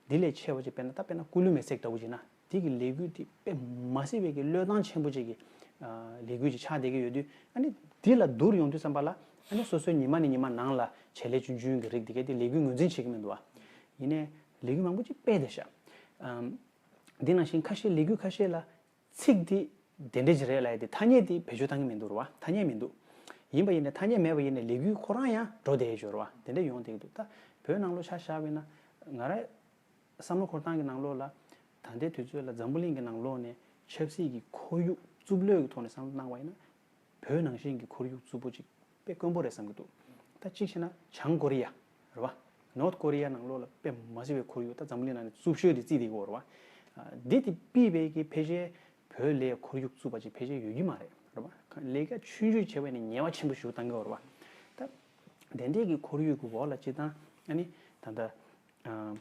འདི་ལས་ཆེ་བ་ཅིག་དཔེར་ན་ད་དཔེར་ན་སྐུ་ལུས་མེ་བསྲེགས་འདྲ་བོ་ཅིག་ན་འདི་གི་ལས་འགུལ་འདི་དཔེ་མ་སྲིད་པའི་གི་བློས་བཏང་ཆེན་པོ་ཅིག་གི་ཨ་ལས་འགུལ་ཅིག་ཆགས་བསྡད་ཀྱི་ཡོད་དུས་ཨ་ནི་འདི་ལ་བསྡུར་ཡོང་དུས་ཙམ་པ་ལ་ཨ་ནི་སོ་སོའི་ཉི་མ་ནས་ཉི་མ་ནང་ལ་བྱེད་ལས་ཆུང་ཆུང་གི་རིགས་འདི་གས་དེ་ལས་འགུལ་ངོས་འཛིན་བྱེད་ཀྱི་མི་འདུག་བ། ཡིན་ནའི་ལས་འགུལ་མང་པོ་ཅིག་སྤེལ་བསྡད་ཤག་ཨམ། འདི་ནང་བཞིན་ཁ་ཤས་ལས་འགུལ་ཁ་ཤས་ལ་ཚིག་འདི་དེ་འདྲ་ཅིག་རེད་ལབ་ཡ་དེ་ཐ་སྙད་དེ་བེད་སྤྱོད་བཏང་གི་མི་འདུག་རེད་བ། ཐ་སྙད་མི་འདུག་ཡིན་པ་ཡིན་ནའི་ཐ་སྙད་མེད་པ་ཡིན་ནའི་ལས་འགུལ་ཁོ་རང་ཡང་འགྲོ་བསྡད་ཡོད་རེད་བ། དེ་འདྲ་ཡོང་བསྡད་ཀྱི་འདུག་ད་བོད་ནང་ལོགས་ཆ་བཞག་པ་ཡིན་ན་ང་རང་བསམ་བློ་འཁོར་སྟངས་ཀྱི་ནང་ལོགས་ལ་ད་ལྟའི་དུས་ཚོད་ལ་འཛམ་བུ་གླིང་གི་ནང་ལོགས་ནས་ཆབ་སྲིད་ཀྱི་ཁོར་ཡུག་རྩུབ་ལོས་ཀྱི་ཐོག་ནས་བསམ་བློ་བཏང་བ་ཡིན་ན། བོད་ནང་བཞིན་གྱི་ཁོར་ཡུག་རྩུབ་པོ་ཅིག་དཔེ་དཀོན་པོ་རེད་བསམ་གྱི་འདུག་ད་གཅིག་བྱས་ན་བྱང་ཀོ་རི་ཡ་རེད་བ། ནོར་ཐ་ཀོ་རི་ཡ་ནང་ལོགས་ལ་དཔེ་མ་སྲིད་པའི་ཁོར་ཡུག་ད་འཛམ་བུ་གླིང་ནང་ནས་རྩུབ་ཤོས་དེ་བརྩིས་བསྡད་ཀྱི་ཡོད་རེད་བ། འདི་དེ་ཕུད་པའི་གི་ཕལ་ཆེར་བོད་ལས་ཁོར་ཡུག་རྩུབ་པ་ཅིག་ཕལ་ཆེར་ཡོད་ཀྱི་མ་རེད་རེད་བ། ལས་ཀ་ཆུང་ཆུང་བྱས་པ་ཡིན་ན་ཉེས་པ་ཆེན་པོ་ཞིག་བཏང་གི་ཡོད་རེད་བ། ད་དེ་འདྲས་ཀྱི་ཁོར་ཡུག་གི་འོག་ལ་སྤྱིར་བཏང་ཨ་ནི་ད་ལྟ་ཨ།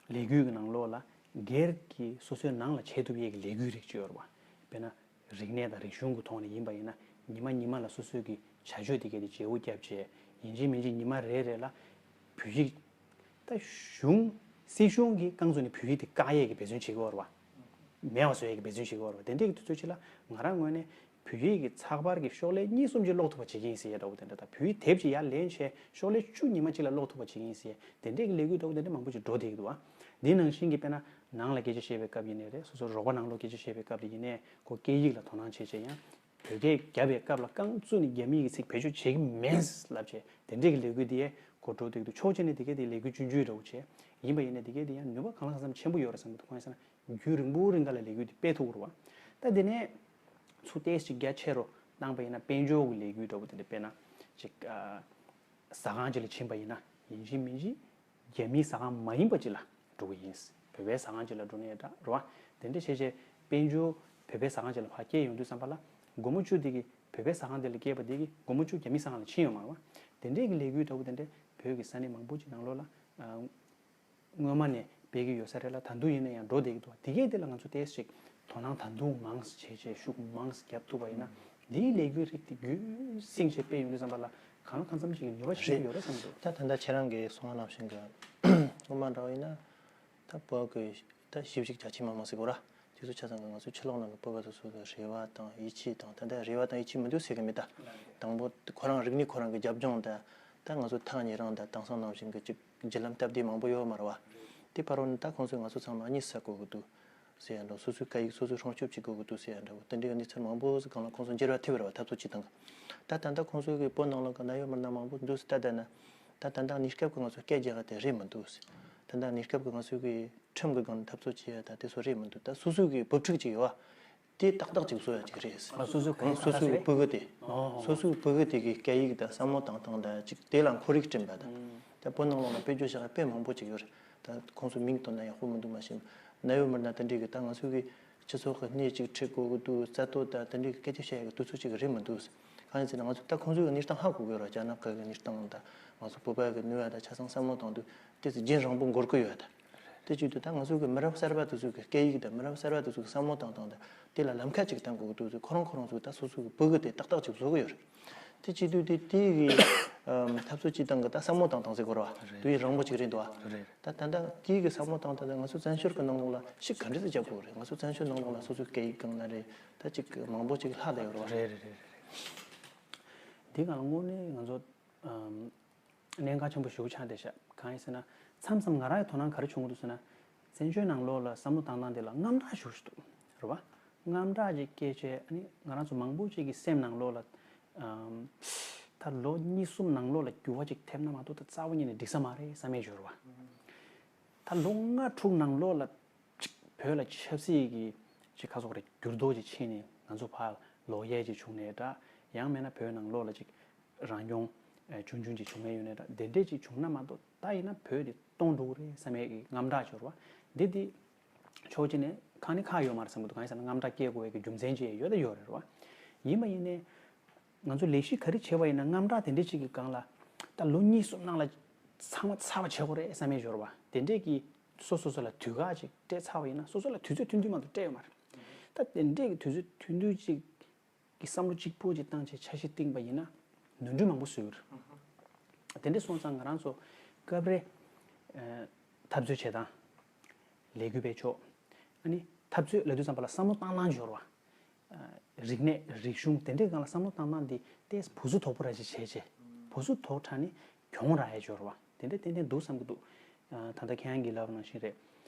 ལས་འགུལ་གྱི་ནང་ལོགས་ལ་སྒེར་གྱི་སོ་སོའི་ནང་ལ་བྱེད་ཐུབ་ཡས་ཀྱི་ལས་འགུལ་རིགས་ཅིག་ཡོད་རེད་བ། དཔེར་ན་རིག་གནས་དང་རིག་གཞུང་གི་ཐོག་ནས་ཡིན་པ་ཡིན་ན་ཉི་མ་ཉི་མ་ལ་སོ་སོའི་གི་བྱ་སྤྱོད་དེ་གས་དེ་བརྗེ་པོ་བརྒྱབ་བྱས་ཡིན་གཅིག་མིན་གཅིག་ཉི་མ་རེ་རེ་ལ་བོད་ཡིག་ད་གཞུང་སྲིད་གཞུང་གི་རྐང་བཙུགས་ནས་བོད་ཡིག་དེ་བཀག་ཡས་ཀྱི་འབད་བརྩོན་བྱེད་ཀྱི་ཡོད་རེད་བ། མེད་པ་བཟོ་ཡས་ཀྱི་འབད་བརྩོན་བྱེད་ཀྱི་ཡོད་རེད་བ། དེ་འདྲས་ཀྱི་དུས་ཚོད་ཅིག་ལ་ང་རང་ངོས་ནས་བོད་ཡིག་གི་ཚགས་པར་གྱི་ཤོག་ལྷེ་གཉིས་གསུམ་ཅིག་ཀློག་ཐུབ་པ་བྱེད་ཀྱི་ཡིན་ཟེར་ཡས་འདྲ་བོ་དེ་འདྲ་དང་བོད་ཡིག་དེབ་ཅིག་ཡར་ལེན་བྱས་ཤོག་ལྷེ་བཅུ་ཉི་མ་གཅིག་ལ་ཀློག་ཐུབ་པ་བྱེད་ཀྱི་ཡིན་ཟེར་ཡས་དེ་འདྲས་ཀྱི་ལས་འགུལ་འདྲ་བོ་དེ་འདྲས་མང་པོ་ཅིག་འགྲོ་བསྡད་ཀྱི་འདུག་བ། འདི་ནང་བཞིན་གྱི་དཔེར་ན་ནང་ལ་སྐད་ཆ་བཤད་པའི་སྐབས་ཡིན་ནའི་རེད། སོ་སོ་རོགས་པ་ནང་ལོགས་སྐད་ཆ་བཤད་པའི་སྐབས་ལ་ཡིན་ནའི་ཁོ་སྐད་ཡིག་ལ་དོ་སྣང་བྱེད་བྱས་ཡང་བོད་སྐད་བརྒྱབ་པའི་སྐབས་ལ་རྐང་བཙུགས་ནས་རྒྱ་མིའི་གི་ཚིག་བེད་སྤྱོད་བྱེད་ཀྱི་མེད་ལབ་བྱས་དེ་འདྲས་ཀྱི་ལས་འགུལ་འདི་ཡས་ཁོ་འགྲོ་བསྡད་ཀྱི་འདུག་ཕྱོགས་གཅིག་ནས་དེ་གས་དེ་ལས་འགུལ་ཆུང་ཆུང་འདྲ་བོ་བྱས་ཡིན་པ་ཡིན་ནའི་དེ་གས་དེ་ཡང་ནུས་པ་གང་ལ་གང་འཚམ་ཆེན་པོ་ཡོད་རེད་བསམ་གྱི་འདུག་གང་ཡིན་ཟེར་ན། རྒྱུན་རིང་པོ་རིང་ག་ལ་ལས་འགུལ་དེ་སྤེལ་ཐུབ་ཀྱི་རེད་བ། ད་དེ་ནས་ཚུར་ཏོག་ཙམ་ཅིག་རྒྱ་ཆེ་རུ་བཏང་པ་ཡིན་ན་དཔལ་འབྱོར་གྱི་ལས་འགུལ་འདྲ་བོ་དེ་འདྲ་དཔེར་ན་ཅིག་ཨ། ཟ་ཁང་ཅིག་ལ་ཕྱིན་པ་ཡིན་ན་ཡིན་གཅིག་མིན་གཅིག་རྒྱ་མིའི་ཟ་ཁང་མ་ཡིན་པ་ཅིག་ལ་འགྲོ་གི་ཡིན། བོད་པའི་ཟ་ཁང་ཅིག་ལ་འགྲོ་ནས་འདྲ་རེད་བ། དེ་འདྲ་བྱས་བྱས་དཔལ་འབྱོར་བོད་པའི་ཟ་ཁང་ཅིག་ལ་ཕར་སྐྱེལ་ཡོང་དུས་ཙམ་པ་ལ་སྒོར་མོ་བཅུ་དེ་གི་བོད་པའི་ཟ་ཁང་དེ་ལ་སྐྱེལ་བ་དེ་གི་སྒོར་མོ་བཅུ་རྒྱ་མིའི་ཟ་ཁང་ལ་ཕྱིན་ཡོད་མ་རེད་བ། དེ་འདྲའི་གི་ལས་འགུལ་འདྲ་བོ་དེ་འདྲ་བོད་ཀྱི་ས་གནས་མང་པོ་ཅིག་ནང་ལོགས་ལ་ཨ། སྔོན་མ་ནས་སྤེལ་གྱི་ཡོད་ས་རེད་ལ་ད་དུང་ཡིན་ན་ཡང་འགྲོ་བསྡད་ཀྱི་འདུག་དེ་གས་དེ་ལ་ང་ཚོ་ཏོག་ཙམ་ཅིག་དོ་སྣང་ད་དུང་མང་ཙམ་བྱས་བྱས་ཤུགས་མང་ཙམ་རྒྱབ་ཐུབ་པ་ཡིན་ན་འདིའི་ལས་འགུལ་རིགས་དེ་རྒྱུན་བསྲིངས་བྱས་སྤེལ་ཡོང་དུས་ཙམ་པ་ལ་གང་ལ་གང་འཚམ་ཅིག་གི་ནུས་པ་ཞིག་རེད། ཡོད་རེད་བསམ་འདུག་ད་ད་ལྟ་ཁྱེད་རང་གིས་གསུངས་པ་ནང་བཞིན་གྱི་སྔོན་མ་འདྲ་བ་ཡིན་ན་ད་བོད་ཀྱི་ད་ཞིབ་འཇུག་རྒྱ་ཆེ་མང་མང་ཟེར་དགོས་ར། དེ་ཚོ་ཆ་ཚང་གི་ང་ཚོའི་ཕྱི་ལོགས་ནང་གི་བོད་པ་དེ་ཚོ་གི་རེ་བ་དང་ཡིད་ཆེས་དང་ད་ལྟ་རེ་བ་དང་ཡིད་ཆེས་མི་འདུག་ཟེར་གི་མེད་ད། དང་པོ་ཁོ་རང་རིག་གནས་ཁོ་རང་གི་རྒྱབ་ལྗོངས་དང་ད་ང་ཚོ་ཐག་ཉེ་རིང་དང་དེང་སང་ནང་བཞིན་གི་ཅིག་བརྒྱུད་ལམ་སྟབས་བདེ་མང་པོ་ཡོད་མ་རེད་བ། དེ་བར་དུ་ད་ཁོང་ཚོས་ང་ཚོ་ཚང་མ་གཉིས་ས་གོ་གི་འདུག་ཟེར་ཡ་འདྲ། སོ་སོའི་སྐད་ཡིག་སོ་སོས་སྲུང་སྐྱོབ་བྱེད་དགོས་ཀྱི་འདུག་ཟེར་ཡ་འདྲ་བོ་དེ་འདྲའི་གནས་ཚུལ་མང་པོ་ཞིག་སྒང་ལ་ཁོང་ཚོ་འགྱུར་བ་ཐེབས་པ་རེད་བ། འཐབ་རྩོད་བྱེད་སྟངས་ཀྱི་ད་ད་ལྟ་ཁོང་ཚོ་གི་བོད་ནང་ལོགས་ཀྱི་གནད་ཡོད་མི་སྣ་མང་པོ་འདུག་ཟེར་ལྟ་བསྡད་ན་ད་ད་ལྟ་གནས་སྐབས་ཀྱི་ང་ཚོ་སྐད་རྒྱག་ག་དེ་རེད་མི་འདུག་ཟེར། ད་ལྟ་གནས་སྐབས་ཀྱི་ང་ཚོ་གི་ཁྲིམས་ཀྱི་སྒང་ལ་འཐབ་རྩོད་བྱེད་ཡ་ད་དེ་ཚོ་རེད་མི་འདུག་ད་སོ་སོ་གི་བུ་ཕྲུག་ཅིག་ཡོད་བ། དེ་ཏག་ཏག་ཅིག་བཟོ་ཡ་ཅིག་རེད། ཨ། སོ་སོའི་གོ་ཡིག་སོ་སོའི་ཁ་ཤས་རེད། སྤུ་གུ་དེ། ཨོ། སོ་སོའི་སྤུ་གུ་དེ་གི་སྐད་ཡིག་དང་བསམ་བློ་བཏང་སྟངས་དང་ཅིག་དེ་ལ་ཁོར་ཡུག་བསྐྲུན་པ་དང་། ཨུམ། ད་བོད་ནང་ལོགས་ལ་དཔེ་བརྗོད་བྱ་དཔེ་མང་པོ་ཅིག་ཡོད་རེད། ད་ཁོང་ཚོའི་མིང་བཏོན་ན་ཡག་པོ་མི་འདུག་མ་གཞི་གནད་ཡོད་མི་སྣ་དེ་འདྲས་ཀྱི་ད་ང་ཚོའི་གི་སྤྱི་ཚོགས་ཀྱི་སྣེ་གཅིག་ཁྲིད་དགོས་ཀྱི་འདུག་རྩ་དོན་ད་དེ་འདྲས་ཀྱི་སྐད་ཆ་བཤད་ཡ་གི་དུས་ཚོད་ཅིག་རེད་མི་འདུག་གང་ཡིན་ཟེར་ན་ང་ཚོ་ད་ཁོང་ཚོའི་གི་གནས་སྟངས་ཧ་གོ་གི་ཡོད་རེད། རྒྱ་ནག་གི་གནས་སྟངས་དང་ང་ཚོ་བོད་པ་གི་ནུས་པ་དང་ཆ་ཚང་བསམ་བློ་བཏང་དུས་དེ་ཚོ་རྒྱུན་རིང་པོ་འགོར་གི་ཡོད་ད། དེ་བྱེད་དུས་ད་ང་ཚོ་གི་མི་རབས་གསར་པ་དེ་ཚོ་གི་སྐད་ཡིག་དང་མི་རབས་གསར་པ་དེ་ཚོ་གི་བསམ་བློ་བཏང་སྟངས་དང་དེ་ལ་ལམ་ཁ་ཅིག་བཏང་དགོས་ཀྱི་འདུག་ཚུལ་ཁོ་རང་ཁོ་རང་ཚོ་གི་ད་སོ་སོ་གི་སྤུ་གུ་དེ་ཏག་ཏག་ཅིག་བཟོ་གི་ཡོད་རེད། དེ་བྱེད་དུས་དེ་དེ་གི་འཐབ་རྩོད་བྱེད་སྟངས་གི་ད་བསམ་བློ་བཏང་སྟངས་ཟེར་དགོས་རེད་བ། རེད། དུས་ཡུན་རིང་པོ་ཅིག་རེད་འདུག་བ། རེད། ད་ད་ལྟ་དེ་གི་བསམ་བློ་བཏང་སྟངས་དེ་ང་ཚོ་བཙན་བྱོལ་གི་ནང་ལོགས་ལ་ཤུགས་ག་འདྲ་ཞིག་རྒྱབ་དགོས་རེད། ང་ཚོ་བཙན་བྱོལ་ནང་ལོགས་ལ་སོ་སོའི་སྐད་ཡིག་སྒང་ལ་རེད། ད་ཅིག་མང་པོ་ཅིག་ལྷག་བསྡད་ཡོད་རེད་བ། རེད་རེད་རེད་རེད། དེ་གང་དངོས་གནས་ང་ཚོ་ཨམ། གནད་འགག་ཆེན་པོ་ཞིག་ཆགས་བསྡད་ཤག་གང་ཡིན་ཟེར་ན། མཚམས་མཚམས་ང་རང་གི་དོ་སྣང་ག་རེ་བྱུང་གི་འདུག་ཟེར་ན། བཙན་བྱོལ་ནང་ལོགས་ལ་བསམ་བློ་བཏང་སྟངས་དེ་ལ་དངངས་སྐྲག་ཞེ་པོ་ཞིག་འདུག་རེད་བ། དངངས་སྐྲག་ཅིག་སྐྱེས་བྱས། ཨ་ནི་ང་རང་ཚོ་མང་པོ་ཅིག་གི་སེམས་ནང་ལོགས་ལ། ཨམ། ད་ལོ་གཉིས་གསུམ་ནང་ལོགས་ལ་འགྱུར་བ་ཅིག་ཐེབས་ན་མ་གཏོགས། ད་རྩ་བ་ཉིད་ནས་འགྲིག་ས་མ་རེད་བསམ་ཡས་ཡོད་རེད་བ། ད་ལོ་ལྔ་དྲུག་ནང་ལོགས་ལ་ཅིག་བོད་ལ་ཆབ་སྲིད་ཀྱི་ཅིག་ཁ་སོག་རེ་འགྱུར་ལྡོག་ཅིག་ཕྱིན་ནས། ང་ཚོ་ཕར་ལོག་ཡས་ཅིག་བྱུང་ནའི་འདྲ། ཡང་མིན་ན་བོད་ནང་ལོགས་ལ་ཅིག་རང་སྐྱོང་ཆུང་ཆུང་ཅིག་བྱུང་ཡས་ཡོད་ནའི་འདྲ། དེ་འདྲས་ཅིག་བྱུང་ན་མ་གཏོགས། ད་ཡིན་ན་བོད་འདི་སྟོངས་འགྲོ་གི་རེད་བསམ་ཡས་ཀྱི་དངངས་སྐྲག་ཅིག་ཡོད་རེད་བ། འདི་འདི་ཕྱོགས་གཅིག་ནས་ཁག་ནི་ཁག་ཡོད་མ་རེད་བསམ་གྱི་འདུག། གང་ཡིན་ཟེར་ན་དངངས་སྐྲག་སྐྱེ་དགོས་ཡས་ཀྱི་རྒྱུ་མཚན་ཅིག་ཡོད་ད་ཡོད་རེད་བ། ཡིན་པ་ཡིན་ནའི་ང་ཚོ་ལས་གཞི་ག་རེ་བྱས་པ་ཡིན་ན། དངངས་སྐྲག་དེ་འདྲས་ཅིག་གི་སྒང་ལ་ད་ལོ་གཉིས་གསུམ་ནང་ལ་ཚང་མ་ཚར་བ་བྱེད་དགོས་རེད་བསམ་ཡས་ཡོད་རེད་བ། དེ་འདྲས་ཀྱི་སོ་སོ་སོ་ལ་དུས་བཀག་ཅིག་སྤྲད་ཚར་བ་ཡིན་ན། སོ་སོ་ལ་དུས་ཚོད་ཐུང་ཐུང་མ་གཏོགས་སྤྲད་ཡོད་མ་རེད། ད་དེ་འདྲས་ཀྱི་དུས་ཚོད་ཐུང་ཐུང་ཅིག་གི་བསམ་བློ་གཅིག་པོ་ཅིག་བཏང་བྱས་འཆར་གཞི་བཏིང་པ་ཡིན་ན། ནོར་འཁྲུལ་མང་པོ་བཟོས་ཡོད་རེད། དེ་འདྲ་སོང་ཙང་ང་རང་ཚོ་སྐབས་རེ་ཨ་འཐབ་རྩོད་བྱེད་སྟངས། ལས་འགུལ་སྤེལ་ཕྱོགས། ཨ་ནི་འཐབ་རྩོད་ལབ་དུས་ཙམ་པ་ལ་བསམ་བློ་བཏང་སྟངས་ཅིག་ཡོད་རེད་བ། ཨ་རིག་གནས་རིག་གཞུང་དེ་འདྲའི་སྒང་ལ་བསམ་བློ་བཏང་སྟངས་འདི་ཏོག་ཙམ་བུ་སུ་དོག་པོ་ར་ཅིག་བྱས་བྱས། བུ་སུ་དོག་དྲགས་ནས་གྱོང་རག་ཡས་ཅིག་ཡོད་རེད་བ། དེ་འདྲ་ཏན་ཏན་འདུག་བསམ་གྱི་འདུག། ཨ་ད་ལྟ་ཁྱེད་རང་གིས་ལབ་པ་ནང་བཞིན་རེད།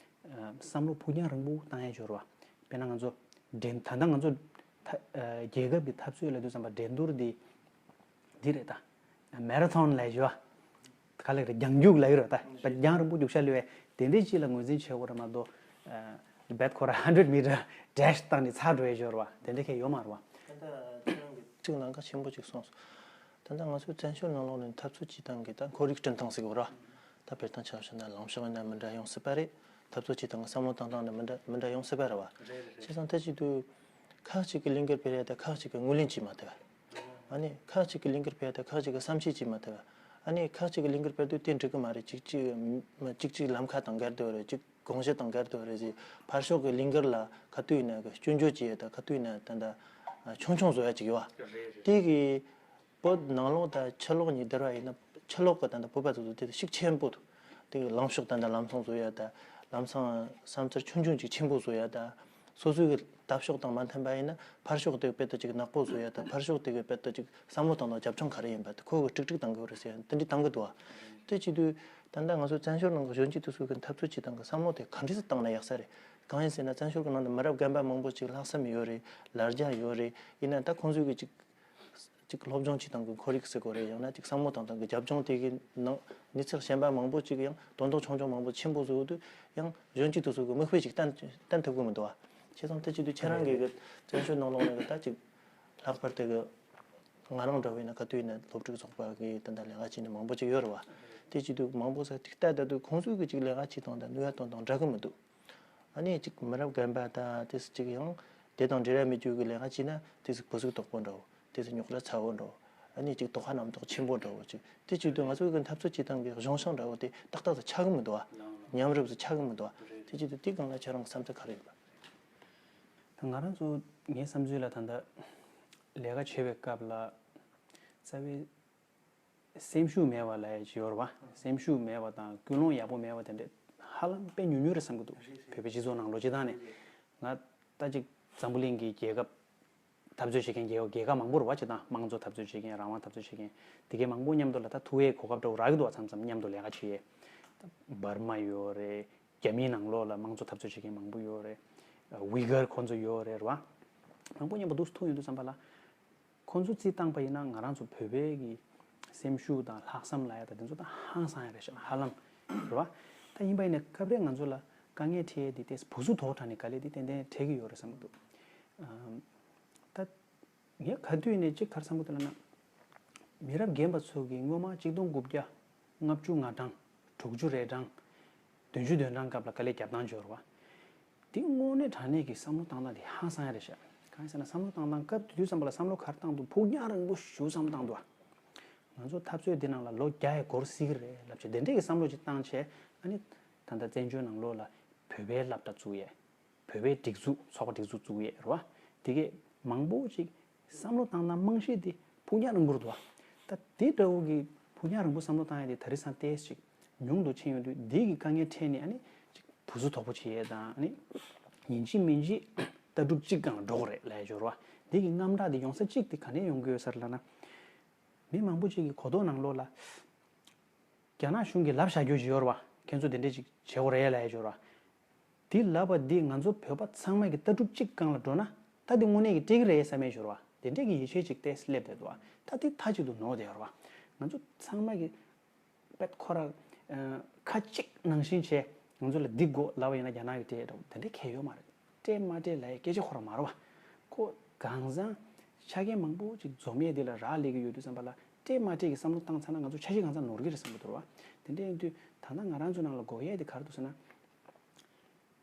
ཨ་བསམ་བློ་ཕུགས་རྒྱང་རིང་པོ་བཏང་ཡས་ཅིག་ཡོད་རེད་བ། དཔེར་ན་ང་ཚོ་འགྲན། ད་ལྟ་ང་ཚོ་ད་ཨ་རྒྱལ་ཁབ་ཀྱི་འཐབ་རྩོད་ལབ་དུས་ཙམ་པ་འགྲན་བསྡུར་འདི་འདི་རེད་ད། མེ་ར་ཐོན་ལབ་ཡས་ཅིག་ཡོད་བ། ག་ལེར་རྒྱང་རྒྱུག་ལབ་ཀྱི་རེད་ད། རྒྱང་རིང་པོ་རྒྱུག་ཤར་ལུས་པའི་དེ་འདྲའི་ཅིག་ལ་ངོས་འཛིན་བྱེད་དགོས་རེད་མ་གཏོགས། ཨ་རྦད་ཁོ་ར་ཧན་ཌེཌ་མི་ཊར་ཌེཤ་བཏང་ནས་ཚར་འགྲོ་ཡས་ཅིག་ཡོད་རེད་བ། དེ་འདྲ་གང་ཡང་ཡོད་མ་རེད་བ། ད་ལྟ་ཁྱེད་རང་གིས་ཅིག་ལམ་ཁ་ཆེན་པོ་ཅིག་གསུངས་སོང་། ད་ལྟ་ང་ཚོའི་བཙན་བྱོལ་ནང་ལོགས་ནས་འཐབ་རྩོད་བྱེད་སྟངས་ཀྱི་ད་ཁོར་ཡུག་བསྐྲུན་སྟངས་ཟེར་གྱི་ཡོད་རེད་བ། ད་དཔེར་བཏང་ཆ་བཞག་ན་ལངས་ཕྱོགས་ཡིན་ན་མི་འདྲ་ཡོང་སྲིད་པ་རེད། འཐབ་རྩོད་བྱེད་སྟངས་ཀྱི་བསམ་བློ་བཏང་སྟངས་ནི་མི་འདྲ་མི་འདྲ་ཡོང་སྲིད་པ་རེད་བ། རེད་རེད། བྱས་ཙང་ད་ཅིག་དུས་ཁག་ཅིག་གི་ལས་འགུལ་སྤེལ་ཡ་ད་ཁག་ཅིག་གི་ངོས་ལེན་བྱེད་མ་ཐུབ་པ། ཨ་ནི་ཁག་ཅིག་གི་ལས་འགུལ་སྤེལ་ཡ་ད་ཁག་ཅིག་གི་བསམ་ཤེས་བྱེད་མ་ཐུབ་པ། ཨ་ནི་ཁག་ཅིག་གི་ལས་འགུལ་སྤེལ་དུས་དེ་འགྲིག་གི་མ་རེད། ཅིག་ཅིག་ཅིག་ཅིག་ལམ་ཁ་དང་འགལ་འདུག་རེད། ཅིག་དགོངས་གཞི་དང་འགལ་འདུག་རེད་ཟེར། ཕར་ཕྱོགས་ཀྱི་ལས་འགུལ་ལ་ག་དུས་ཡིན་ན་གི་སྐྱོན་བརྗོད་བྱེད་ཡ་ད་ག་དུས་ཡིན་ན་ད་ད་ཆུང་ཆུང་བཟོ་ཡ་ཅིག་ཡོད་བ། རེད་རེད། དེ་གི་བོད་ནང་ལོགས་དང་ཕྱི་ལོགས་གཉིས་བསྡུར་བ་ཡིན་ན། ཕྱི་ལོགས་ཀྱི་ད་ལྟ་བོད་པ་ཚོ་ཚོ་དེ་ཤུགས་ཆེན་པོ་འདུག། དེ་གི་ལངས་ཕྱོགས་ད་ལྟ་ལམ་སང་བཟོ་ཡ་ད། ལམ་སང་བསམ་ཚུལ་ཆུང་ཆུང་ཅིག་ཆེན་པོ་བཟོ་ཡ་ད། སོ་སོའི་གི་འཐབ་ཕྱོགས་དང་མ་མཐུན་པ་ཡིན་ན་ཕར་ཕྱོགས་དེ་གི་དཔེ་ད་ཅིག་ནག་པོ་བཟོ་ཡ་ད། ཕར་ཕྱོགས་དེ་གི་དཔེ་ད་ཅིག་བསམ་བློ་བཏང་སྟངས་རྒྱབ་ལྗོངས་ག་རེ་ཡིན་པ་དེ་ཁོ་གི་ཀྲིག་ཀྲིག་བཏང་གི་ཡོད་རེད་ཟེར་ཡ་དེ་འདྲ་བཏང་གི་འདུག་བ། དེ་བྱེད་དུས་ད་ལྟ་ང་ཚོ་བཙན་བྱོལ་ནང་གི་གཞོན་སྐྱེས་དེ་ཚོ་གི་འཐབ་རྩོད་བྱེད་སྟངས་གི་བསམ་བློ་དེ་ག་འདྲས་སེ་བཏང་ན་ཡག་ས་རེད། གང་ཡིན་ཟེར་ན་བཙན་བྱོལ་གི་ནང་དུ་མི་རབས་རྒན་པ་མང་པོ་ཅིག་ལྷག་བསམ་ཡོད་རེད། ལ་རྒྱ་ཡོད་རེད། ཡིན་ན་ད་ཁོང་ཚོས་གི་ཅིག་ཅིག་སློབ་སྦྱོང་བྱེད་སྟངས་ཀྱི་ཁོར་ཡུག་ཟེར་དགོས་རེད། ཡང་ན་ཅིག་བསམ་བློ་བཏང་སྟངས་ཀྱི་རྒྱབ་ལྗོངས་དེ་གི་ནང་གནས་ཚུལ་གཞན་པ་མང་པོ་ཅིག་ཡང་དོན་དག་ཆུང་ཆུང་མང་པོ་ཆེན་པོ་བཟོ་དུས་ཡང་གཞོན་སྐྱེས་དེ་ཚོ་གི་མིག་དཔེ་ཅིག་བསྟན་བསྟན་ཐུབ་ཀྱི་མི་འདུག་བ། བྱས་ཙང་དེ་བྱེད་དུས་ཁྱེད་རང་གི་གི་བཙན་བྱོལ་ནང་ལོགས་ནས་གི་ད་ཅིག་ལྷག་པར་དུ་གི་ང་རང་འདྲ་བོ་ཡིན་ན་ག་དུས་ཡིན་ན་སློབ་ཕྲུག་ཚོགས་པ་གི་ད་ལྟ་ལས་ཀ་བྱེད་མཁན་མང་པོ་ཅིག་ཡོད་རེད་བ། དེ་བྱེད་དུས་མང་པོ་ཟེར་ཏིག་ལྟ་ལྟ་དུས་ཁོང་ཚོས་གི་ཅིག་ལས་ཀ་བྱེད་སྟངས་དང་ནུས་པ་བཏོན་སྟངས་འདྲ་གི་མི་འདུག། ཨ་ནི་ཅིག་མི་རབས་རྒན་པ་དང་དེ་ཚོ་ཅིག་ཡང་དེ་དང་འབྲེལ་བ་མེད་རྒྱུ་གི་ལས་ཀ་བྱས་ན་དེ་ཚོ་བུ་གཟུགས་དོག་པོ་འདྲ་བོ། དེ་ཚོ་རྙོག་དྲ་ཚ་བོ་འདྲ་བོ། ཨ་ནི་ཅིག་དོགས་པ་རྣམ་རྟོག་ཆེན་པོ་འདྲ་བོ་ཅིག། དེ་བྱེད་དུས་ང་ཚོ་གི་འཐབ་རྩོད་བྱེད་སྟངས་ཀྱི་གཞུང་ཤིང་འདྲ་བོ་དེ་ཏག་ཏག་ཏུ་ཆགས་གི་མི་འདུག་བ། ཉམས་རུབ་ཏུ་ཆགས་གི་མི་འདུག་བ། དེ་བྱེད་དུས་དེ་སྒང་ལ་ཁྱེད་རང་གི་བསམ་ཚུལ་ག་རེ་ཡོད་པ། ད་ང་རང་ཚོ་ངའི་བསམ་ཚུལ་ལ་ད་ལྟ་ལས་ཀ་བྱེད་པའི་སྐབས་ལ་རྩ་བའི་སེམས་ཤུགས་མེད་པ་ལབ་ཡ་ཅིག་ཡོད་རེད་བ། སེམས་ཤུགས་མེད་པ་དང་ཀུན་སློང་ཡག་པོ་མེད་པ་དེ་འདྲ་ཧ་ལམ་དཔེ་ཉུང་ཉུང་རེད་བསམ་གྱི་འདུག། རེད་རེད། བོད་པའི་སྤྱི་ཚོགས་ནང་ལོ་སྤྱི་བཏང་ནས། རེད་རེད། ང་ད་ཅིག་འཛམ་བུ་གླིང་གི་རྒྱལ་ཁབ་འཐབ་རྩོད་བྱེད་མཁན་རྒྱལ་ཁབ་རྒྱལ་ཁབ་མང་པོ་རེད་བ། སྤྱི་བཏང་དམངས་གཙོ་འཐབ་རྩོད་བྱེད་མཁན། རང་དབང་འཐབ་རྩོད་བྱེད་མཁན་དེ་གའི་མང་པོ་མཉམ་དུ་ལ་ད་ཐུག་ཡས་གོ་སྐབས་འདྲ་བོ་རག་གི་འདུག་བ། མཚམས་མཚམས་མཉམ་དུ་ལས་ཀ་བྱེད་ཡས། ད་འབར་མ་ཡོད་རེད། རྒྱ་མིའི་ནང་ལོགས་ལ་དམངས་གཙོ་འཐབ་རྩོད་བྱེད་མཁན་མང་པོ་ཡོད་རེད། ཝི་གར་ཁོ་ཚོ་ཡོད་རེད་རེད་བ། མང་པོ་མཉམ་པོ་འདུག་ཐུག་ཡོང་དུས་ཙམ་པ་ལ། ཁོང་ཚོ་རྩིས་བཏང་པ་ཡིན་ན་ང་རང་ཚོ་བོད་པའི་གི་སེམས་ཤུགས་དང་ལྷག་བསམ་ལབ་ཡ་དང་དེ་ཚོ་ད་ཧང་སང་ཡ་རེད་ཤག། ཧ་ལམ་རེད་བ། ད་ཡིན་པ་ཡིན་ནའི་སྐབས་རེ་ང་ཚོ་ལ་དཀའ་ངལ་འཕྲད་ཡས་དེ་ཏོག་ཙམ་བུ་གཟུགས་དོག་དྲགས་ནས་དཀའ་ལས་དེ་ཏན་ཏན་འཕྲད་ཀྱི་ཡོད་རེད་བསམ་གྱི་འདུག། ཨམ། ད་ངས་ག་དུས་ནས་ཅིག་ག་རེ་བསམ་གྱི་འདུག་ལབ་ན། མི་རབས་རྒན་པ་ཚོ་གིས་སྔོན་མ་གཅིག་སྟོང་དགུ་བརྒྱ་ལྔ་བཅུ་ང་གྲངས། དྲུག་ཅུ་རེ་གྲངས། བདུན་ཅུ་དོན་གྲངས་སྐབས་ལ་དཀའ་ལས་རྒྱབ་སྟངས་འབྱོར་བ། དེ་དངོས་གནས་དྲང་གནས་ཀྱི་བསམ་བློ་བཏང་སྟངས་དེ་ཧང་སང་ཡ་རེད་ཤག། གང་ཡིན་ཟེར་ན་བསམ་བློ་བཏང་སྟངས་སྐབས་དེ་དུས་ཙམ་པ་ལ་བསམ་བློ་ག་རེ་བཏང་འདུག། ཕུགས་རྒྱང་རིང་པོ་ཞེ་པོ་བསམ་བློ་བཏང་འདུག་ཨ། ང་ཚོ་འཐབ་རྩོད་འདི་ནང་ལ་ལོ་བརྒྱ་ཡས་འགོར་སྲིད་ཀྱི་རེད་ལབ་བྱས་དེ་འདྲས་ཀྱི་བསམ་བློ་ཅིག་བཏང་བྱས། ཨ་ནི་ད་ལྟ་བཙན་བྱོལ་ནང་ལོགས་ལ་བོད་པའི་སློབ་གྲྭ་བཙུགས་ཡས། བོད་པའི་སྒྲིག་འཛུགས་ཚོགས་པ་སྒྲིག་འཛུགས་བཙུགས་ཡས་རེད་བ། དེ་གས་མང་པོ་ཅིག་བསམ་བློ་བཏང་སྟངས་རྨང་གཞི་དེ་ཕུགས་རྒྱང་རིང་པོ་རེད་འདུག་བ། ད་དེ་འདྲ་བོ་གི་ཕུགས་རྒྱང་རིང་པོ་བསམ་བློ་བཏང་ཡས་དེ་ད་རེས་སང་ཏོག་ཙམ་ཅིག་ཉུང་དུ་ཕྱིན་ཡོང་དུས་འདི་གི་དཀའ་ངལ་འཕྲད་ནས་ཨ་ནི་ཅིག་བུ་གཟུགས་དོག་པོ་བྱེད་ཡས་དང་། ཨ་ནི་ཡིན་གཅིག་མིན་གཅིག་ལྟ་གྲུབ་གཅིག་སྒང་ལ་འགྲོ་དགོས་རེད་ལབ་ཡས་འབྱོར་བ། འདི་གི་དངངས་སྐྲག་དེ་ཡོང་ས་གཅིག་དེ་ག་ནས་ཡོང་གི་ཡོད་ས་རེད་ལབ་ན། མི་མང་པོ་ཅིག་གི་གོ་རྟོགས་ནང་ལོགས་ལ་རྒྱ་ནག་གཞུང་གིས་ལབ་བཞག་རྒྱུ་ཅིག་ཡོད་རེད་བ། ཁྱེད་ཚོ་དེ་འདྲས་ཅིག་བྱེད་དགོས་རེད་ལབ་ཡ་ཅིག་ཡོད་རེད་བ། དེ་ལབ་པ་འདི་ང་ཚོ་བོད་པ་ཚང་མ་གི་ལྟ་གྲུབ་གཅིག་སྒང་ལ་འགྲོ་ན་ད་འདི་དངོས་གནས་ཀྱི་སྤྲད་ཀྱི་རེད་བསམ་ཡས་ཤོར་བ། དེ་འདྲས་ཀྱི་ཡིད་ཆེས་ཅིག་ཏོག་ཙམ་སླེབས་བསྡད་འདུག་བ། ད་འདི་མཐའ་གཅིག་ཏུ་ནོར་བསྡད་ཡོད་རེད་བ། ང་ཚོ་ཚང་མ་གི་པད་ཁོ་ར་ཁ་གཅིག་ནང་བཞིན་བྱས་ང་ཚོ་ལ་འདི་དགོས་ལབ་པ་ཡིན་ན་རྒྱ་ནག་གི་སྤྲད་འདྲ་བོ་དེ་འདྲས་གང་ཡང་ཡོད་མ་རེད། སྤྲད་མ་སྤྲད་ལབ་ཡས་སྐད་ཆ་ཁོ་ར་མ་རེད་བ། ཁོ་གང་ཟང་ཆ་རྐྱེན་མང་པོ་ཅིག་འཛོམས་ཡས་དེ་ལ་རག་ལས་ཀྱི་ཡོད་དུས་ཙམ་པ་ལ་སྤྲད་མ་སྤྲད་ཀྱི་བསམ་བློ་བཏང་ཚར་ན་ང་ཚོ་འཆར་གཞི་གང་ཚང་ནོར་གྱི་རེད་བསམ་གྱི་འདུག་རེད་བ། དེ་འདྲས་ཡིན་དུས་ད་ལྟ་ང་རང་ཚོའི་ནང་ལ་དགོས་ཡས་དེ་ག་རེ་འདུག་ཟེར་ན།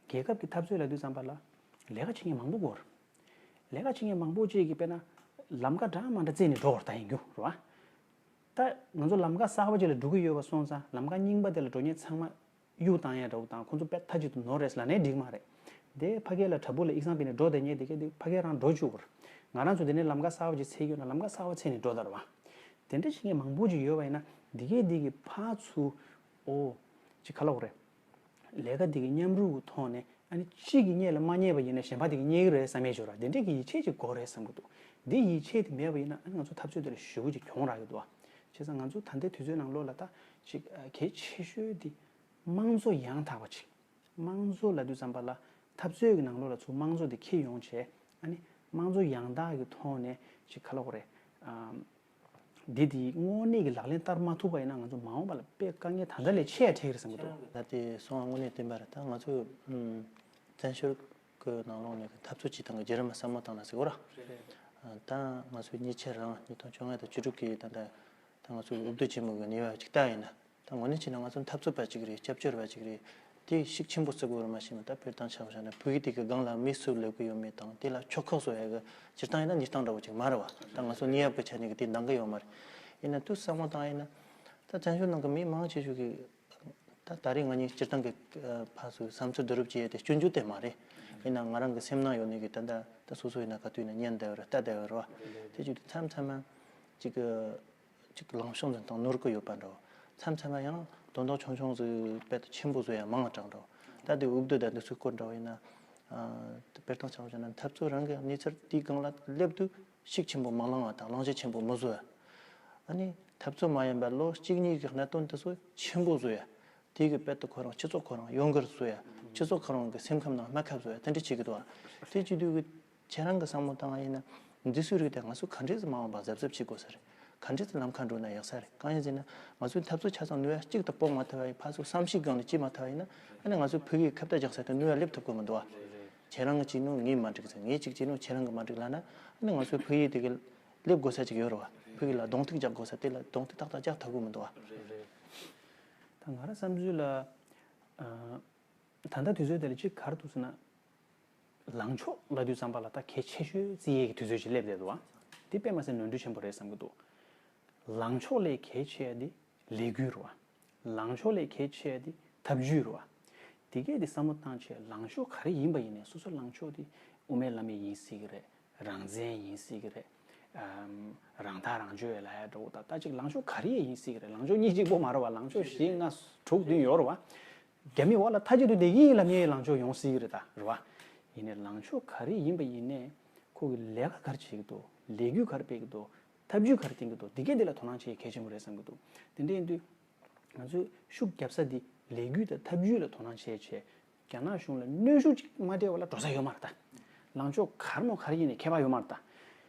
རྒྱལ་ཁབ་ཀྱི་འཐབ་རྩོད་ལབ་དུས་ཙམ་པ་ལ་ལས་ཀ་བྱེད་མཁན་མང་པོ་དགོས་རེད། ལས་ཀ་བྱེད་མཁན་མང་པོ་ཅིག་གིས་དཔེར་ན་ལམ་ཁ་འདྲ་མ་འདྲ་བཙལ་ནས་འགྲོ་དགོས་རེད། ད་ཡིན་རྒྱུ་རེད་བ། ད་ང་ཚོ་ལམ་ཁ་གསར་པ་ཅིག་ལ་འགྲོ་གི་ཡོད་པ་སོང་ཙང་ལམ་ཁ་རྙིང་པ་དེ་ལ་འགྲོ་མཁན་ཚང་མ་གཡུག་བཏང་ཡ་འདྲ་བོ་དང་ཁོང་ཚོ་དཔེ་མཐའ་གཅིག་ཏུ་ནོར་རེད་ལབ་ནའི་འགྲིག་མ་རེད། དེ་ཕ་གི་ལ་དྲ་འབུ་ལ་ཡིག་ཚང་བྱས་ནས་འགྲོ་བསྡད་མཁན་དེ་གས་དེ་ཕ་གི་རང་འགྲོ་བཅུག་གི་རེད། ང་རང་ཚོ་དེ་ནས་ལམ་ཁ་གསར་པ་ཅིག་འཚོལ་གྱི་ཡོད་ན་ལམ་ཁ་གསར་པ་འཚོལ་ནས་འགྲོ་ད་རེད་བ། དེ་འདྲ་བྱེད་མཁན་མང་པོ་ཅིག་ཡོད་པ་ཡིན་ན་འདི་གས་འདི་གི་ཕར་ཚུར་ཨོ་ཅིག་ག་ལབ་དགོས་རེད། ལས་ཀ་འདི་གི་མཉམ་རུབ་ཀྱི་ཐོག་ནས་ཨ་ནི་གཅིག་གིས་གཉིས་ལ་མ་བརྙས་པ་ཡིན་ན་གཞན་པ་དེ་གིས་བརྙས་ཀྱི་རེད་བསམ་ཡས་ཅིག་ཡོད་རེད་བ། དེ་འདྲས་ཀྱི་ཡིད་ཆེས་ཅིག་དགོས་རེད་བསམ་གྱི་འདུག་འདི་ཡིད་ཆེས་དེ་མེད་པ་ཡིན་ན་ཨ་ནི་ང་ཚོ་འཐབ་རྩོད་དེ་ལ་ཞེ་པོ་ཅིག་གྱོང་རག་གི་འདུག་བ། བྱས་ཙང་ང་ཚོ་ད་ལྟའི་དུས་ཚོད་ནང་ལོགས་ལ་ད་ཅིག་གལ་ཆེ་ཤོས་དེ་དམངས་གཙོ་ཡང་དག་པ་ཅིག་དམངས་གཙོ་ལབ་དུས་ཙམ་པ་ལ་འཐབ་རྩོད་ཀྱི་ནང་ལོགས་ལ་ཚུར་དམངས་གཙོ་དེ་འཁྱེར་ཡོང་བྱས་ཨ་ནི་དམངས་གཙོ་ཡང་དག་གི་ཐོག་ནས་ཅིག་ག་ལབ་དགོས་རེད། འདི་དེའི་དངོས་གནས་ཀྱི་ལག་ལེན་བསྟར་མ་ཐུབ་པ་ཡིན་ན་ང་ཚོ་མ་འོངས་པ་ལ་དཔེ་དཀའ་ངལ་ད་ལྟ་ལས་ཆེ་ཡ་འཕྲད་ཀྱི་རེད་བསམ་གྱི་འདུག་ད་དེ་སོང་བ་དངོས་གནས་བསྟན་པ་རེད། ད་ང་ཚོ་བཙན་བྱོལ་གྱི་ནང་ལོགས་ནས་འཐབ་རྩོད་བྱེད་སྟངས་ཀྱི་བརྒྱུད་རིམ་བསམ་བློ་བཏང་ན་ཟེར་གོ་ར། རེད། ད་ང་ཚོ་ཉེ་ཆར་རང་ཉིས་སྟོང་བཅོ་ལྔ་དང་བཅུ་དྲུག་གི་ད་ལྟ་ད་ང་ཚོ་འོས་བསྡུ་ཆེན་མོ་གི་ནུས་པ་ཅིག་ལྟ་ཡིན་ན། ད་དངོས་གནས་བྱས་ན་ང་ཚོ་འཐབ་རྩོད་པ་ཅིག་རེད། སྐྱབས་བཅོལ་བ་ཅིག་རེད། དེ་ཤུགས་ཆེན་པོ་བརྩི་དགོས་རེད། མ་གཞི་ནས་ད་དཔེར་བཏང་ཆ་བཞག་ན་བོད་ཡིག་དེ་གི་སྒང་ལ་མི་སུ་སླེབས་ཀྱི་ཡོད་མེད་དང་དེ་ལ་ཕྱོགས་ཁག་བཟོ་ཡ་གི་སྤྱིར་བཏང་ཡིན་ན་གནས་སྟངས་འདྲ་བོ་ཅིག་མ་རེད་བ། ད་ང་ཚོ་ནད་ཡམས་ཀྱི་ཆ་ནས་གི་དེ་འདང་གི་ཡོད་མ་རེད། ཡིན་ན་དུས་བསམ་བློ་བཏང་ཡིན་ན་ད་བཙན་བྱོལ་ནང་གི་མི་མང་ཆེ་ཤོས་ཀྱི་ད་ད་རེས་ང་གཉིས་སྤྱིར་བཏང་གི་ཕར་ཚུར་བསམ་ཚུལ་བསྡུ་རུབ་བྱེད་ཡ་དེ་སྐྱོན་བརྗོད་དེ་མ་རེད། ཡིན་ན་ང་རང་གི་སེམས་ནང་ཡོད་ནི་གི་ད་ད་ད་སོ་སོ་ཡིན་ན་ག་དུས་ཡིན་ན་ཉན་བསྡད་ཡོད་རེད། ལྟ་བསྡད་ཡོད་རེད་བ། དེ་བྱེད་དུས་མཚམས་མཚམས་ཅིག་གི་ཅིག་ལངས་ཕྱོགས་འཛིན་སྟངས་ནོར་གི་ཡོད་པ་འདྲ། མཚམས་མཚམས་ལ་ཡང་དོན་དག་ཆུང་ཆུང་ཟིག་དཔེ་ཆེན་པོ་བཟོ་ཡ་མང་དྲགས་འདྲ། ད་དེ་འོས་བསྡུ་དང་འདི་ཚོའི་སྐོར་འདྲ་བ་ཡིན་ན། དཔེར་བཏང་ཆ་བཞག་ན་འཐབ་རྩོད་རང་གི་གནས་ཚུལ་དེའི་སྒང་ལ་སླེབས་དུས་ཤུགས་ཆེན་པོ་མ་བླངས་བ་དང་བླང་བྱ་ཆེན་པོ་མི་བཟོ་ཡ། ཨ་ནི་འཐབ་རྩོད་མ་ཡིན་པ་ལོ་གཅིག་གཉིས་ཀྱི་གནད་དོན་དེ་ཚོ་ཆེན་པོ་བཟོ་ཡ། དེ་གི་དཔེ་དེ་ཁོ་རང་སྤྱི་ཚོགས་ཁོ་རང་ཡོང་གི་རེད་བཟོ་ཡ། སྤྱི་ཚོགས་ཁོ་རང་གི་སེམས་ཁམས་ནང་རྨ་ཁ་བཟོ་ཡ་དེ་འདྲ་བྱེད་ཀྱི་འདུག་བ། དེ་བྱེད་དུས་ཀྱི་ཁྱེད་རང་གི་བསམ་བློ་བཏང་བ་ཡིན་ན། འདི་ཚོའི་རིགས་དེ་ང་ཚོ་ག་འདྲས་སེ་མ་འོངས་པ་གཟབ་གཟབ་བྱེད་དགོས་ས་རེད། ག་འདྲས་སེ་ལམ་ཁ་འགྲོ་ན་ཡག་ས་རེད། གང་ཡིན་ཟེར་ན་ང་ཚོའི་འཐབ་རྩོད་ཆ་ཚང་ནུས་པ་གཅིག་ཏུ་སྤུངས་མ་ཐུབ་པ་ཡིན། ཕར་ཚུར་བསམ་ཤེས་སྒང་ནས་བྱེད་མ་ཐུབ་པ་ཡིན་ན་ཨ་ནི་ང་ཚོའི་ཕ་གིའི་ཁ་བརྡ་རྒྱག་ས་དེ་ནུས་པ་སླེབས་ཐུབ་ཀྱི་མི་འདུག་བ། ཁྱེད་རང་གིས་བྱས་ནོ་ངས་མ་འགྲིག་ཟེར། ངས་གཅིག་བྱས་ནོ་ཁྱེད་རང་གིས་མ་འགྲིག་ལབ་ན་ཨ་ནི་ང་ཚོའི་ཕ་གི་དེ་གི་སླེབས་དགོས་ས་ཅིག་ཡོད་རེད་བ། ཕ་གི་ལ་གདོང་ཐུག་རྒྱག་དགོས་ས་དེ་ལ་གདོང་ཐུག་ཏག་ཏག་རྒྱག་ཐུབ་ཀྱི་མི་འདུག་བ། ད་ང་རང་བསམ་ཚུལ་ལ། ད་ལྟ་དུས་ཚོད་དེ་ལ་གཅིག་ག་རེ་འདུག་ཟེར་ན། ལངས་ཕྱོགས་ལབ་དུས་ཙམ་པ་ལ་ད་གལ་ཆེ་ཤོས་བརྩི་ཡས་ཀྱི་དུས་ཚོད་ཅིག་སླེབས་བསྡད་འདུག་བ། འདི་དཔེ་མ་སྲིད་ནོར་འཁྲུལ་ཆེན་པོ་རེད་བསམ་གྱི་འདུག་ལངས་ཕྱོགས་ལས་གལ་ཆེ་ཡ་འདི་ལས་འགུལ་རེད་བ། ལངས་ཕྱོགས་ལས་གལ་ཆེ་ཡ་འདི་ཐབས་ཇུས་རེད་བ། དེ་གས་འདི་བསམ་བློ་བཏང་བྱས་ལངས་ཕྱོགས་ག་རེ་ཡིན་པ་ཡིན་ནའི་སོ་སོ་ལངས་ཕྱོགས་འདི་དབུ་མའི་ལམ་ཡང་ཡིན་སྲིད་ཀྱི་རེད། རང་བཙན་ཡིན་སྲིད་ཀྱི་རེད། ཨམ། རང་ཐག་རང་གཅོད་ལབ་ཡ་འདྲ་བོ་ད་ལྟ་ཅིག་ལངས་ཕྱོགས་ག་རེ་ཡིན་སྲིད་ཀྱི་རེད། ལངས་ཕྱོགས་གཉིས་གཅིག་པོ་མ་རེད་བ། ལངས་ཕྱོགས་བཞི་ལྔ་དྲུག་བདུན་ཡོད་རེད་བ། རྒྱ་མི་འོག་ལ་མཐའ་གཅིག་ཏུ་བསྡད་ཀྱི་ཡིན་ལབ་མཁན་ལངས་ཕྱོགས་ཡོང་སྲིད་ཀྱི་རེད་ད་རེད་བ། ཡིན་ནའི་ལངས་ཕྱོགས་ག་རེ་ཡིན་པ་ཡིན་ནའི་ཁོ་གི་ལས་ཀ་ག་རེ་བྱེད་ཀྱི་འདུག་ལས་འགུལ་ག་རེ་སྤེལ་གྱི་འདུག་ཐབས་ཇུས་ག་རེ་བཏིང་གི་འདུག་འདི་གས་འདི་ལ་དོ་སྣང་བྱེད་ཡ་གལ་ཆེན་པོ་རེད་བསམ་གྱི་འདུག་དེ་འདྲ་ཡིན་དུས། ང་ཚོས་ཤུགས་རྒྱབ་ས་འདི་ལས་འགུལ་དང་ཐབས་ཇུས་ལ་དོ་སྣང་བྱས་བྱས། རྒྱ་ནག་གཞུང་ལ་གནོན་ཤུགས་ཅིག་མ་སྤྲད་པ་ལ་འགྲོ་ས་ཡོད་མ་རེད་ད། ལངས་ཕྱོགས་ག་རེ་མོ་ག་རེ་ཡིན་ནའི་ཁྱད་པར་ཡོད་མ་རེད་ད།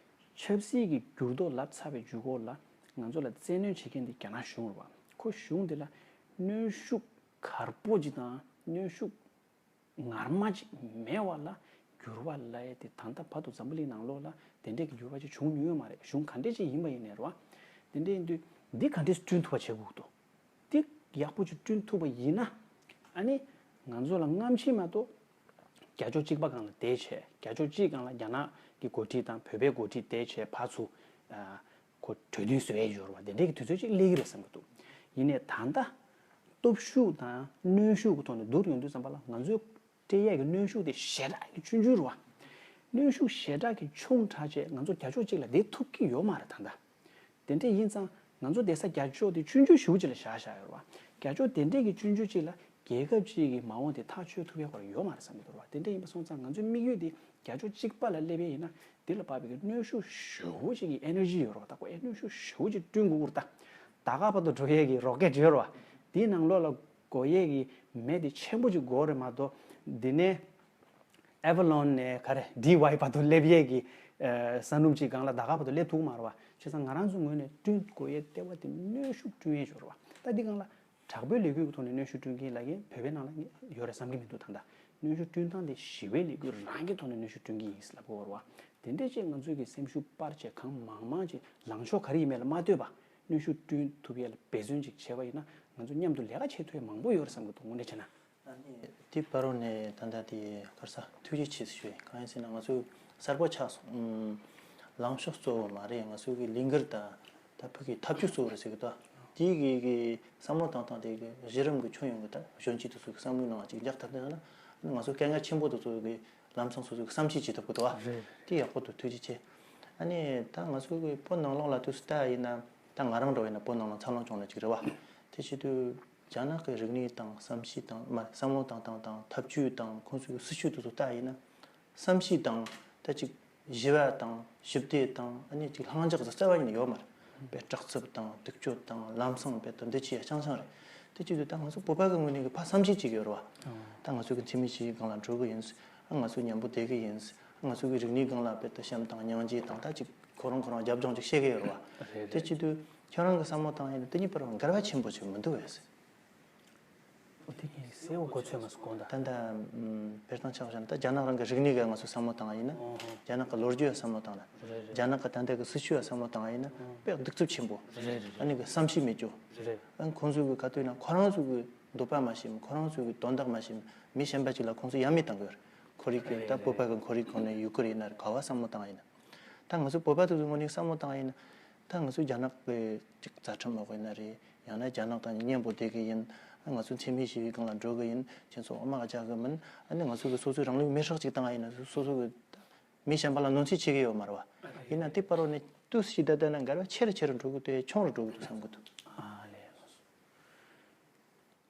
ཆབ་སྲིད་ཀྱི་འགྱུར་ལྡོག་ལབ་ཚར་བའི་མཇུག་གུ་ལ་ང་ཚོ་ལ་བཙན་གནོན་བྱེད་མཁན་འདི་རྒྱ་ནག་གཞུང་རེད་བ། ཁོ་གཞུང་འདི་ལ་གནོན་ཤུགས་དཀར་པོ་ཅིག་དང་གནོན་ཤུགས་ངར་མ་ཅིག་མེད་པ་ལ་འགྱུར་བ་ལབ་ཡ་དེ་ད་ལྟ་བར་དུ་འཛམ་བུ་གླིང་ནང་ལོགས་ལ་དེ་འདྲས་ཀྱི་འགྱུར་བ་ཅིག་བྱུང་མྱོང་ཡོད་མ་རེད། གཞུང་ག་འདྲས་ཅིག་ཡིན་པ་ཡིན་ནའི་རེད་བ། དེ་འདྲས་ཡིན་དུས་འདི་ག་འདྲས་བསྐྲུན་ཐུབ་པ་བྱེད་དགོས་འདུག་འདི་ཡག་པོ་ཅིག་བསྐྲུན་ཐུབ་པ་ཡིན་ན། ཨ་ནི་ང་ཚོ་ལ་སྔ་ཕྱི་མ་གཏོགས་རྒྱ་ཕྱོགས་གཅིག་པ་སྒང་ལ་བསྡད་བྱས། རྒྱ་ཕྱོགས་གཅིག་སྒང་ལ་རྒྱ་ནག་གི་འགོ་ཁྲིད་དང་བོད་པའི་འགོ་ཁྲིད་བསྡད་བྱས་ཕར་ཚུར་ཨ་ཁོ་གྲོས་མཐུན་བཟོ་ཡས་ཡོད་རེད་བ། དེ་འདྲས་ཀྱི་དུས་ཚོད་ཅིག་སླེབས་ཀྱི་རེད་བསམ་གྱི་འདུག་ཡིན་ནའི་ད་ལྟ་སྟོབས་ཤུགས་དང་གནོན་ཤུགས་ཀྱི་ཐོག་ནས་བསྡུར་ཡོང་དུས་ཙམ་པ་ལ་ང་ཚོའི་སྤྲད་ཡས་ཀྱི་གནོན་ཤུགས་དེ་ཞེ་དྲག་གི་ཆུང་ཆུང་རེད་བ། གནོན་ཤུགས་ཞེ་དྲག་གི་ཆུང་དྲགས་བྱས་ང་ཚོ་རྒྱ་ཕྱོགས་གཅིག་ལ་བསྡད་ཐུབ་ཀྱི་ཡོད་མ་རེད་ད་ལྟ། དེ་འདྲ་ཡིན་ཙང་ང་ཚོ་བསྡད་ས་རྒྱ་ཕྱོགས་དེ་ཆུང་ཆུང་ཞེ་པོ་ཅིག་ལ་བཞག་བཞག་ཡོད་རེད་བ། རྒྱ་ཕྱོགས་དེ་འདྲས་ཀྱི་ཆུང་ཆུང་ཅིག་ལ་རྒྱལ་ཁབ་ཅིག་གི་མ་འོངས་དེ་ཐག་གཅོད་ཐུབ་ཡས་ཁོ་རང་ཡོད་མ་རེད་བསམ་གྱི་འདུག་རེད་བ། དེ་འདྲ་ཡིན་པ་སོང་ཙང་ང་ཚོའི་དམིགས་ཡུལ་དེ་རྒྱ་ཕྱོགས་གཅིག་པ་ལ་སླེབས་ཡས་ཡིན་ན་དེ་ལ་དཔག་པའི་གི་གནོན་ཤུགས་ཞེ་པོ་ཅིག་གི་ཨེ་ནར་ཇི་ཡོད་རེད་བ། ད་ཁོ་ཨེ་གནོན་ཤུགས་ཞེ་པོ་ཅིག་བསྐྲུན་དགོས་ཀྱི་རེད་ད། ཟླ་ག་བར་དུ་འགྲོ་ཡས་ཀྱི་རོ་ཀེ་ཊི་ཡོད་རེད་བ། དེའི་ནང་ལོགས་ལ་ དགོས་ཡས་ཀྱི་མེ་དེ་ཆེན་པོ་ཅིག་དགོས་རེད་མ་གཏོགས། འདི་ནས་ཨེ་ཝ་ལོན་ནས་ག་རེ་ཌི་ཝའི་བར་དུ་སླེབས་ཡས་ཀྱི་ཨ་ས་སྣུམ་ཅིག་སྒང་ལ་ད་ག་བར་དུ་སླེབས་ཐུབ་མ་རེད་བ། བྱས་ཙང་ང་རང་ཚོ་ངོས་ནས་བསྐྲུན་དགོས་ཡས་ལྟེ་བ་དེ་གནོན་ཤུགས་བསྐྲུན་ཡས་ཅིག་ཡོད་རེད་བ། ད་འདི་སྒང་ལ་དྲག་པོའི་ལས་འགུལ་གྱི་ཐོག་ནས་གནོན་ཤུགས་བསྐྲུན་གྱིན་ལབ་ཀྱིན་བོད་པའི་ནང་ལ་ཡོད་རེད་བསམ་གྱི་མི་འདུག་ད་ལྟ་གནོན་ཤུགས་བསྐྲུན་སྟངས་དེ་ཞི་བའི་ལས་འགུལ་རང་གི་ཐོག་ནས་གནོན་ཤུགས་བསྐྲུན་གྱི་ཡིན་ཟེར་ལབ་ཀྱི་ཡོད་རེད་བ། དེ་འདྲས་ཅིག་ང་ཚོས་ཀྱི་སེམས་ཤུགས་སྤར་བྱས་གང་མང་མང་ཅིག་ལངས་ཕྱོགས་ག་རེ་ཡིན་མིན་ལ་མ་ལྟོས་པ། གནོན་ཤུགས་བསྐྲུན་ཐུབ་ཡས་ལ་འབད་བརྩོན་ཅིག་བྱས་པ་ཡིན་ན་ང་ཚོ་མཉམ་དུ་ལས་ཀ་བྱེད་ཐུབ་ཡས་མང་པོ་ཡོད་རེད་བསམ་གྱི་འདུག་དངོས་གནས་བྱས་ན། ཨ་ནི་དེ་བར་དུ་ནས་ད་ལྟ་དེ་ག་རེ་ཟ་ཐུགས་རྗེ་ཆེ་ཞུ་ཡས། གང་ཡིན་ཟེར་ན་ང་ཚོ་གསར་པ་ཆགས་སོང་། ཨུམ། ལངས་ཕྱོགས་གཙོ་བོ་མ་རེད། ང་ཚོ་གི་ལས་འགུལ་དང་ད་ཕུགས་ཀྱི་ཐབས་ཇུས་གཙོ་བོ་རེད་ཟེར་གི་འདུག་དེ་གི་གི་བསམ་བློ་བཏང་སྟངས་དེ་གི་གཞི་རིམ་གི་ཁྱོན་ཡོངས་གི་ད་གཞོན་སྐྱེས་དེ་ཚོ་གི་བསམ་བློའི་ནང་ལ་ཅིག་འཇགས་ཐུབ་ན་ང་ཚོ་དཀའ་ངལ་ཆེན་པོ་དེ་ཚོ་གི་ལམ་སང་སོ་སོ་གི་བསམ་ཤེས་བྱེད་ཐུབ་ཀྱི་འདུག་བ། རེད། དེ་ཡག་པོ་འདུག་ཐུགས་རྗེ་ཆེ། ཨ་ནི་ད་ང་ཚོ་གི་བོད་ནང་ལོགས་ལ་དུས་སུ་ལྟ་ཡིན་ན་ད་ང་རང་འདྲ་བོ་ཡིན་ན་བོད་ནང་ལ་འཚར་ལོངས་བྱུང་ན་ཅིག་རེད་བ། དེ་བྱེད་དུས་རྒྱ་ནག་གི་རིག་གནས་དང་བསམ་ཤེས་དང་མ་བསམ་བློ་བཏང་སྟངས་དང་ཐབས་ཇུས་དང་ཁོང་ཚོའི་སྲིད་བྱུས་དེ་ཚོ་ལྟ་ཡིན་ན་བསམ་ཤེས་དང་ད་ཅིག་ཞི་བ་དང་ཞི་བདེ་དང་ཨ་ནི་ཅིག་ལྷིང་འཇགས་ཟེར་རྩ་བ་ཉིད་ནས་ཡོད་མ་རེད། དཔེ་དྲག་རྩུབ་དང་སྡུག་སྤྱོད་དང་ལམ་སང་དཔེ་ད་འདི་ཅི་ཡ་ཅང་ཅང་རེད། དེ་བྱེད་དུས་ད་ང་ཚོ་བོད་པ་གི་ངོས་ནས་གི་ཕར་བསམ་ཤེས་ཅིག་ཡོད་རེད་བ། ད་ང་ཚོ་གི་འཚེ་མེད་ཞི་བའི་སྒང་ལ་འགྲོ་གི་ཡིན། ང་ཚོ་མཉམ་པོ་བསྡད་གི་ཡིན། ང་ཚོ་གི་རིག་གནས་སྒང་ལ་དཔེ་ད་བྱམས་དང་སྙིང་རྗེ་དང་ད་ཅིག་ཁོ་རང་ཁོ་རང་རྒྱབ་ལྗོངས་ཅིག་བཤད་གི་ཡོད་རེད་བ། རེད་དེ་རེད། བྱེད་དུས་ཁྱོད་རང་གི་བསམ་བློ་བཏང་ཡིན་ན་དེ་གཉིས་བར་འགལ་བ་ཆེན་པོ་ཅིག་མི་འདུག་བས། འོ་དེ་གི་གསལ་བོ་གོ་ཚོད་མ་སོང་གོང་ད། ད་ལྟ་ཨམ་དཔེར་བཏང་ཆ་བཞག་ན་ད་རྒྱ་ནག་རང་གི་རིག་གནས་ཀྱི་ང་ཚོ་བསམ་བློ་བཏང་ཡིན་ན། ཨོ་ཧོ། རྒྱ་ནག་གི་ལོ་རྒྱུས་ལ་བསམ་བློ་བཏང་ན། རེད་རེད། རྒྱ་ནག་གི་ད་ལྟ་གི་སྲིད་བྱུས་ལ་བསམ་བློ་བཏང་ཡིན་ན། ཨོ། དཔེ་གདུག་རྩུབ་ཆེན་པོ། རེད་རེད་རེད། ཨ་ནི་གི་བསམ་ཤེས་མེད་རྒྱུ། རེད་རེད། ཨ་ནི་ཁོང་ཚོ་གི་ག་དུས་ན་ཁོ་རང་ཚོ་གི་འདོད་པ་མ་ཤེས། ཁོ་རང་ཚོ་གི་དོན་དག་མ་ཤེས། མི་གཞན་པ་ཅིག་ལ་ཁོང་ཚོ་ཡ་མེད་བཏང་གི་ཡོད་རེད། ཁོར་ཡུག་གི་རེད་ད་རེད་བོད་པ་རེད། གི་ཁོར་ཡུག་ཁོ་ནས་ཡུལ་སྐོར་ཡིན་ན་རེད། ག་བ་བསམ་བློ་བཏང་ཡིན་ན། ད་ང་ཚོ་བོད་པ་དེ་ཚོ་ངོས་ནས་བསམ་བློ་བཏང་ཡིན་ན། ད་ང་ཚོ་རྒྱ་ནག་གི་ཅིག་རྩ་ཁྲིམས་འོག་ཡིན་ན་རེད། ཡང་ན་རྒྱ་ནག་དང་མཉམ་པོ་བསྡད་གི་ཡིན། ང་ཚོ་འཚེ་མེད་ཞི་བའི་སྒང་ལ་འགྲོ་གི་ཡིན། ཁྱེད་ཚོ་དམག་རྒྱག་གི་མིན། ཨ་ནི་ང་ཚོ་གི་སོ་སོའི་རང་ལུགས་མེད་སྲོག་ཅིག་བཏང་ཡིན་ན་སོ་སོ་གི་མི་གཞན་པ་ལ་གནོད་འཚེ་བྱེད་གི་ཡོད་མ་རེད་བ། ཡིན་ན་དེ་བར་དུ་ནས་དུས་ཤིག་ད་ལྟ་ན་འགལ་བ་ཆེ་རུ་ཆེ་རུ་འགྲོ་གི་འདུག་ཆུང་རུ་འགྲོ་གི་འདུག་བསམ་གི་འདུག་ཨ་ལས།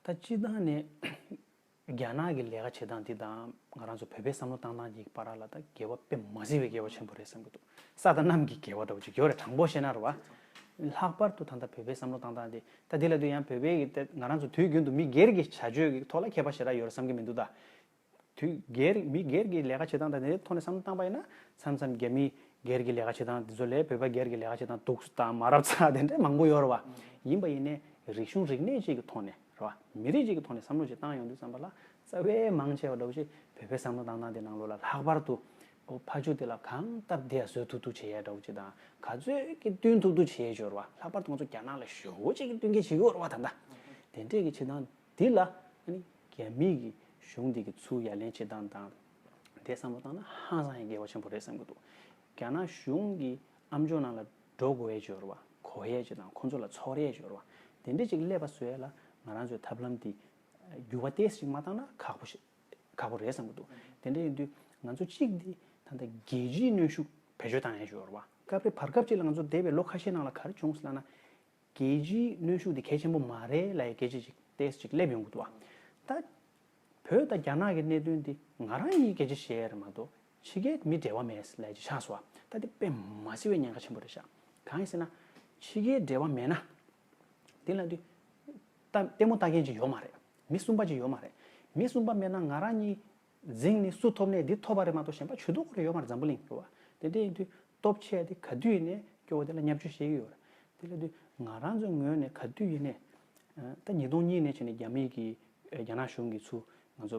ད་སྤྱིར་བཏང་ནས་རྒྱ་ནག་གི་ལས་ཀ་བྱེད་སྟངས་འདི་དང་ང་རང་ཚོ་བོད་པའི་བསམ་བློ་བཏང་སྟངས་ཀྱི་བར་ལ་ད་འགལ་བ་དཔེ་མ་སྲིད་པའི་འགལ་བ་ཆེན་པོ་རེད་བསམ་གྱི་འདུག་ས་དང་གནམ་གྱི་འགལ་བ་འདྲ་བོ་ཅིག་ཡོད་རེད། དྲང་པོ་བཤད་ན་རེད་བ། ལྷག་པར་དུ་ད་ལྟ་བོད་པའི་བསམ་བློ་བཏང་སྟངས་འདི་ད་འདི་ལ་དུས་ཡང་བོད་པའི་གི་ད་ང་རང་ཚོ་དུས་རྒྱུན་དུ་མི་སྒེར་གྱི་བྱ་སྤྱོད་ཀྱི་ཐོག་ལ་ཁྱད་པར་ཞེ་དྲག་ཡོད་རེད་བསམ་གྱི་མི་འདུག་ད། དུས་སྒེར་མི་སྒེར་གྱི་ལས་ཀ་བྱེད་སྟངས་དང་དེའི་ཐོག་ནས་བསམ་བློ་བཏང་པ་ཡིན་ན་མཚམས་མཚམས་རྒྱ་མི་སྒེར་གྱི་ལས་ཀ་བྱེད་སྟངས་དེ་ཚོ་ལས་བོད་པ་སྒེར་གྱི་ལས་ཀ་བྱེད་སྟངས་སྡུག་ཙམ་དང་མ་རབས་ཙམ་དེ་འདྲ་མང་པོ་ཡོད་རེད་བ། ཡིན་པ་ཡིན་ནའི་རིག་གཞུང་རིག་གནས་གཅིག་གི་ཐོག་ནས་རེད་བ། མི་རིགས་གཅིག་གི་ཐོག་ནས་བསམ་བློ་ཞིག་བཏང་ཡོང་དུས་ཙམ་པ་ལ་རྩ་བའི་མང་ཆེ་བ་འདྲ་བོ་ཞིག་བོད་པའི་བསམ་བློ་བཏང་སྟངས་དེ་ནང་ལོགས་ལ་ལྷག་པར་དུ་ཨོ་ཕ་ཆུ་དེ་ལ་གང་ལྟར་དེ་ཡ་བཟོ་ཐུབ་ཐུབ་བྱེད་ཡ་འདྲ་བོ་ཅིག་དང་ག་ཚོད་ཀྱི་བསྟུན་ཐུབ་ཐུབ་བྱེད་ཡ་ཅིག་ཡོད་རེད་བ། ལྷག་པར་དུ་ང་ཚོ་རྒྱ་ནག་ལ་ཞེ་པོ་ཅིག་གི་བསྟུན་མཁས་བྱེད་ཀྱི་ཡོད་རེད་བ། ད་ལྟ་དེ་འདྲས་ཀྱི་བྱེད་སྟངས་འདི་ལ་ཨ་ནི་རྒྱ་མི་གི་གཞུང་འདི་གི་ཚུར་ཡ་ལན་བྱེད་སྟངས་དང་དེ་བསམ་བློ་བཏང་ན་ཧང་སང་ཡ་འགལ་བ་ཆེན་པོ་རེད་བསམ་གྱི་འདུག་རྒྱ་ནག་གཞུང་གི་ཨམ་ཅོག་ནང་ལ་འགྲོ་དགོས་ཡ་ཅིག་ཡོད་རེད་བ། གོ་ཡ་ཅིག་དང་ཁོང་ཚོ་ལ་ཚོར་ཡ་ཅིག་ཡོད་རེད་བ། དེ་འདྲས་ཅིག་སླེབས་པ་བཟོ་ཡ་ལ་ང་རང་ཚོའི་ཐབས་ལམ་འདི་འགྱུར་བ་ཏོག་ཙམ་ཞིག་མ་བཏང་ན་ཁག་པོ་ཞིག་ཁག་པོ་རེད་བསམ་གྱི་འདུག་དེ་འདྲ་ཡིན་དུས་ང་ཚོ་གཅིག་འདི་ད་ལྟ་རྒྱལ་སྤྱིའི་གནོན་ཤུགས་བེད་སྤྱོད་བཏང་ཡ་ཞིག་ཡོད་རེད་བ། སྐབས་རེ་བར་སྐབས་གཅིག་ལ་ང་ཚོ་འདས་པའི་ལོ་ཁ་ཤས་ནང་ལ་ག་རེ་བྱུང་སོང་ལབ་ན། རྒྱལ་སྤྱིའི་གནོན་ཤུགས་འདི་གལ་ཆེན་པོ་མ་རེད་ལབ་ཡ་སྐད་ཆ་ཅིག་ཏོག་ཙམ་ཅིག་སླེབས་ཡོང་གི་འདུག་བ། ད་བོད་དང་རྒྱ་ནག་གི་གནད་དོན་འདི་ང་རང་གཉིས་སྐད་ཆ་བཤད་ཡ་རེད་མ་གཏོགས་ཕྱི་རྒྱལ་མི་འབྲེལ་བ་མེད་ལབ་ཡ་ཅིག་ཆགས་སོང་བ། ད་འདི་དཔེ་མ་སྲིད་པའི་ཉེན་ཁ་ཆེན་པོ་རེད་ཤག་གང་ཡིན་ཟེར་ན་ཕྱི་རྒྱལ་འབྲེལ་བ་མེད་ན། དེ་ལ་དུས་ལྟ་ལྟད་མོ་ལྟ་མཁན་ཅིག་ཡོད་མ་རེད། མི་གསུམ་པ་ཅིག་ཡོད་མ་རེད། མི་གསུམ་པ་མེད་ན་ང་རང་གཉིས་འཛིང་ནས་སུ་ཐོབ་ནས་འདི་ཐོབ་པ་རེད་མ་གཏོགས་གཞན་པ་ཇུས་གཏོགས་ཁོ་རང་ཡོད་མ་རེད། འཛམ་བུ་གླིང་རེད་བ། དེ་འདྲ་ཡིན་དུས་སྟོབས་ཆེ་དེ་ག་དུས་ཡིན་ནའི་སྐྱོ་བོ་དེ་ལ་བརྙས་བཅོས་བྱེད་ཀྱི་ཡོད་རེད། དེ་ལ་དུས་ང་རང་ཚོའི་ངོས་ནས་ག་དུས་ཡིན་ནའི་ད་ཉིས་སྟོང་གཉིས་ནས་བྱས་ནས་རྒྱ་མིའི་གི་རྒྱ་ནག་གཞུང་གིས་ཚུར་ང་ཚོ་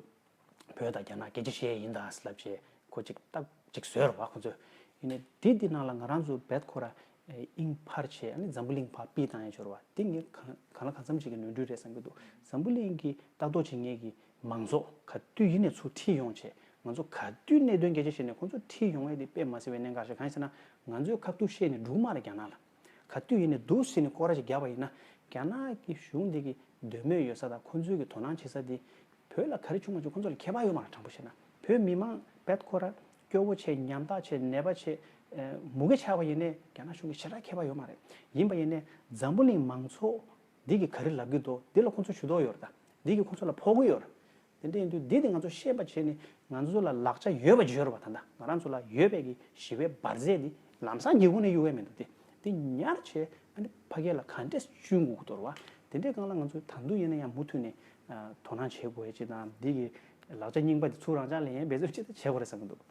བོད་དང་རྒྱ་ནག་སྐད་ཆ་བཤད་ཡིན་ད་ཟེར་ལབ་བྱས་ཁོ་ཅིག་ཏག་ཅིག་བཟོས་རེད་བ་ཁོ་ཚོས། ཡིན་ནའི་དེ་དེ་ནང་ལ་ང་རང་ཚོ་རྦད་ཁོ་ར་དབྱིན་ཕར་བྱས་ཨ་ནི་འཛམ་བུ་གླིང་ཕར་ཕུད་བཏང་ཡ་ཅིག་ཡོད་རེད་བ། དེ་ངས་གང་གང་ལ་གང་འཚམ་ཅིག་གི་ནོར་འཁྲུལ་རེད་བསམ་གྱི་འདུག་འཛམ་བུ་གླིང་གི་ལྟ་རྟོག་བྱེད་མཁན་གྱི་མང་ཚོགས་ག་དུས་ཡིན་ནའི་ཚུར་ཁྲིད་ཡོང་བྱས་ང་ཚོ་ག་དུས་གནད་དོན་སྐད་ཆ་བཤད་ནས་ཁོང་ཚོ་ཁྲིད་ཡོང་ཡས་དེ་དཔེ་མ་སྲིད་པའི་གནད་འགག་ཞིག་གང་ཡིན་ཟེར་ན་ང་ཚོས་ཁ་ཐུག་བཤད་ནས་འགྲིག་མ་རེད་རྒྱ་ནག་ལ། ག་དུས་ཡིན་ནའི་འདུག་ཟེར་ནས་སྐོར་ར་ཞིག་བརྒྱབ་པ་ཡིན་ན་རྒྱ་ནག་གི་གཞུང་འདི་གི་འདོད་མོས་ཡོད་ས་དང་ཁོང་ཚོའི་གི་དོ་སྣང་བྱེད་ས་དེ་བོད་ལ་ག་རེ་བྱུང་མ་བྱུང་ཁོང་ཚོ་ལ་ཁྱད་པར་ཡོད་མ་རེད། དྲང་པོ་བཤད་ན་བོད་མི་མང་རྦད་ཁོ་ར་སྐྱོ་བོ་བྱས་ཉམ་ཐག་བྱས་ནད་པ་བྱས་མུ་གེ་ཆགས་པ་ཡིན་ནའི་རྒྱ་ནག་གཞུང་གི་ཞེ་དྲག་ཁྱད་པར་ཡོད་མ་རེད། ཡིན་པ་ཡིན་ནའི་འཛམ་བུ་གླིང་མང་ཚོགས་འདི་གི་ག་རེ་ལབ་ཀྱི་འདུག་འདི་ལ་ཁོང་ཚོ་ཇུས་གཏོགས་ཡོད་རེད། ད་འདི་གི་ཁོང་ཚོ་ལ་ཕོག་གི་ཡོད་རེད། དེ་འདྲ་ཡིན་དུས་འདི་དེ་ང་ཚོ་ཤེས་པ་བྱས་ནས་ང་ཚོ་ལ་ལག་ཆ་ཡོད་པ་ཅིག་ཡོད་རེད་བ། ད་ལྟ་ང་རང་ཚོ་ལ་ཡོད་པའི་གི་ཞི་བའི་འབར་རྫས་འདི་ལམ་སང་སྒེའུ་ཁུང་ནས་གཡུག་ཡས་མི་འདུག་དེ་དེ་ཉར་བྱས་ཨ་ནི་ཕ་གི་ལ་ག་འདྲས་སྤྱོད་དགོས་ཀྱི་འདུག་རེད་བ། དེ་འདྲའི་སྒང་ལ་ང་ཚོ་ད་དུང་ཡིན་ན་ཡང་མུ་མཐུད་ནས་ དོ་སྣང་བྱེད་དགོས་ཡ་ཅིག་དང་འདི་གི་ལག་ཆ་རྙིང་པ་འདི་ཚུར་རང་འཇགས་ལེན་ཡ་འབད་བརྩོན་ཅིག་ད་བྱེད་དགོས་རེད་བསམ་གྱི་འདུག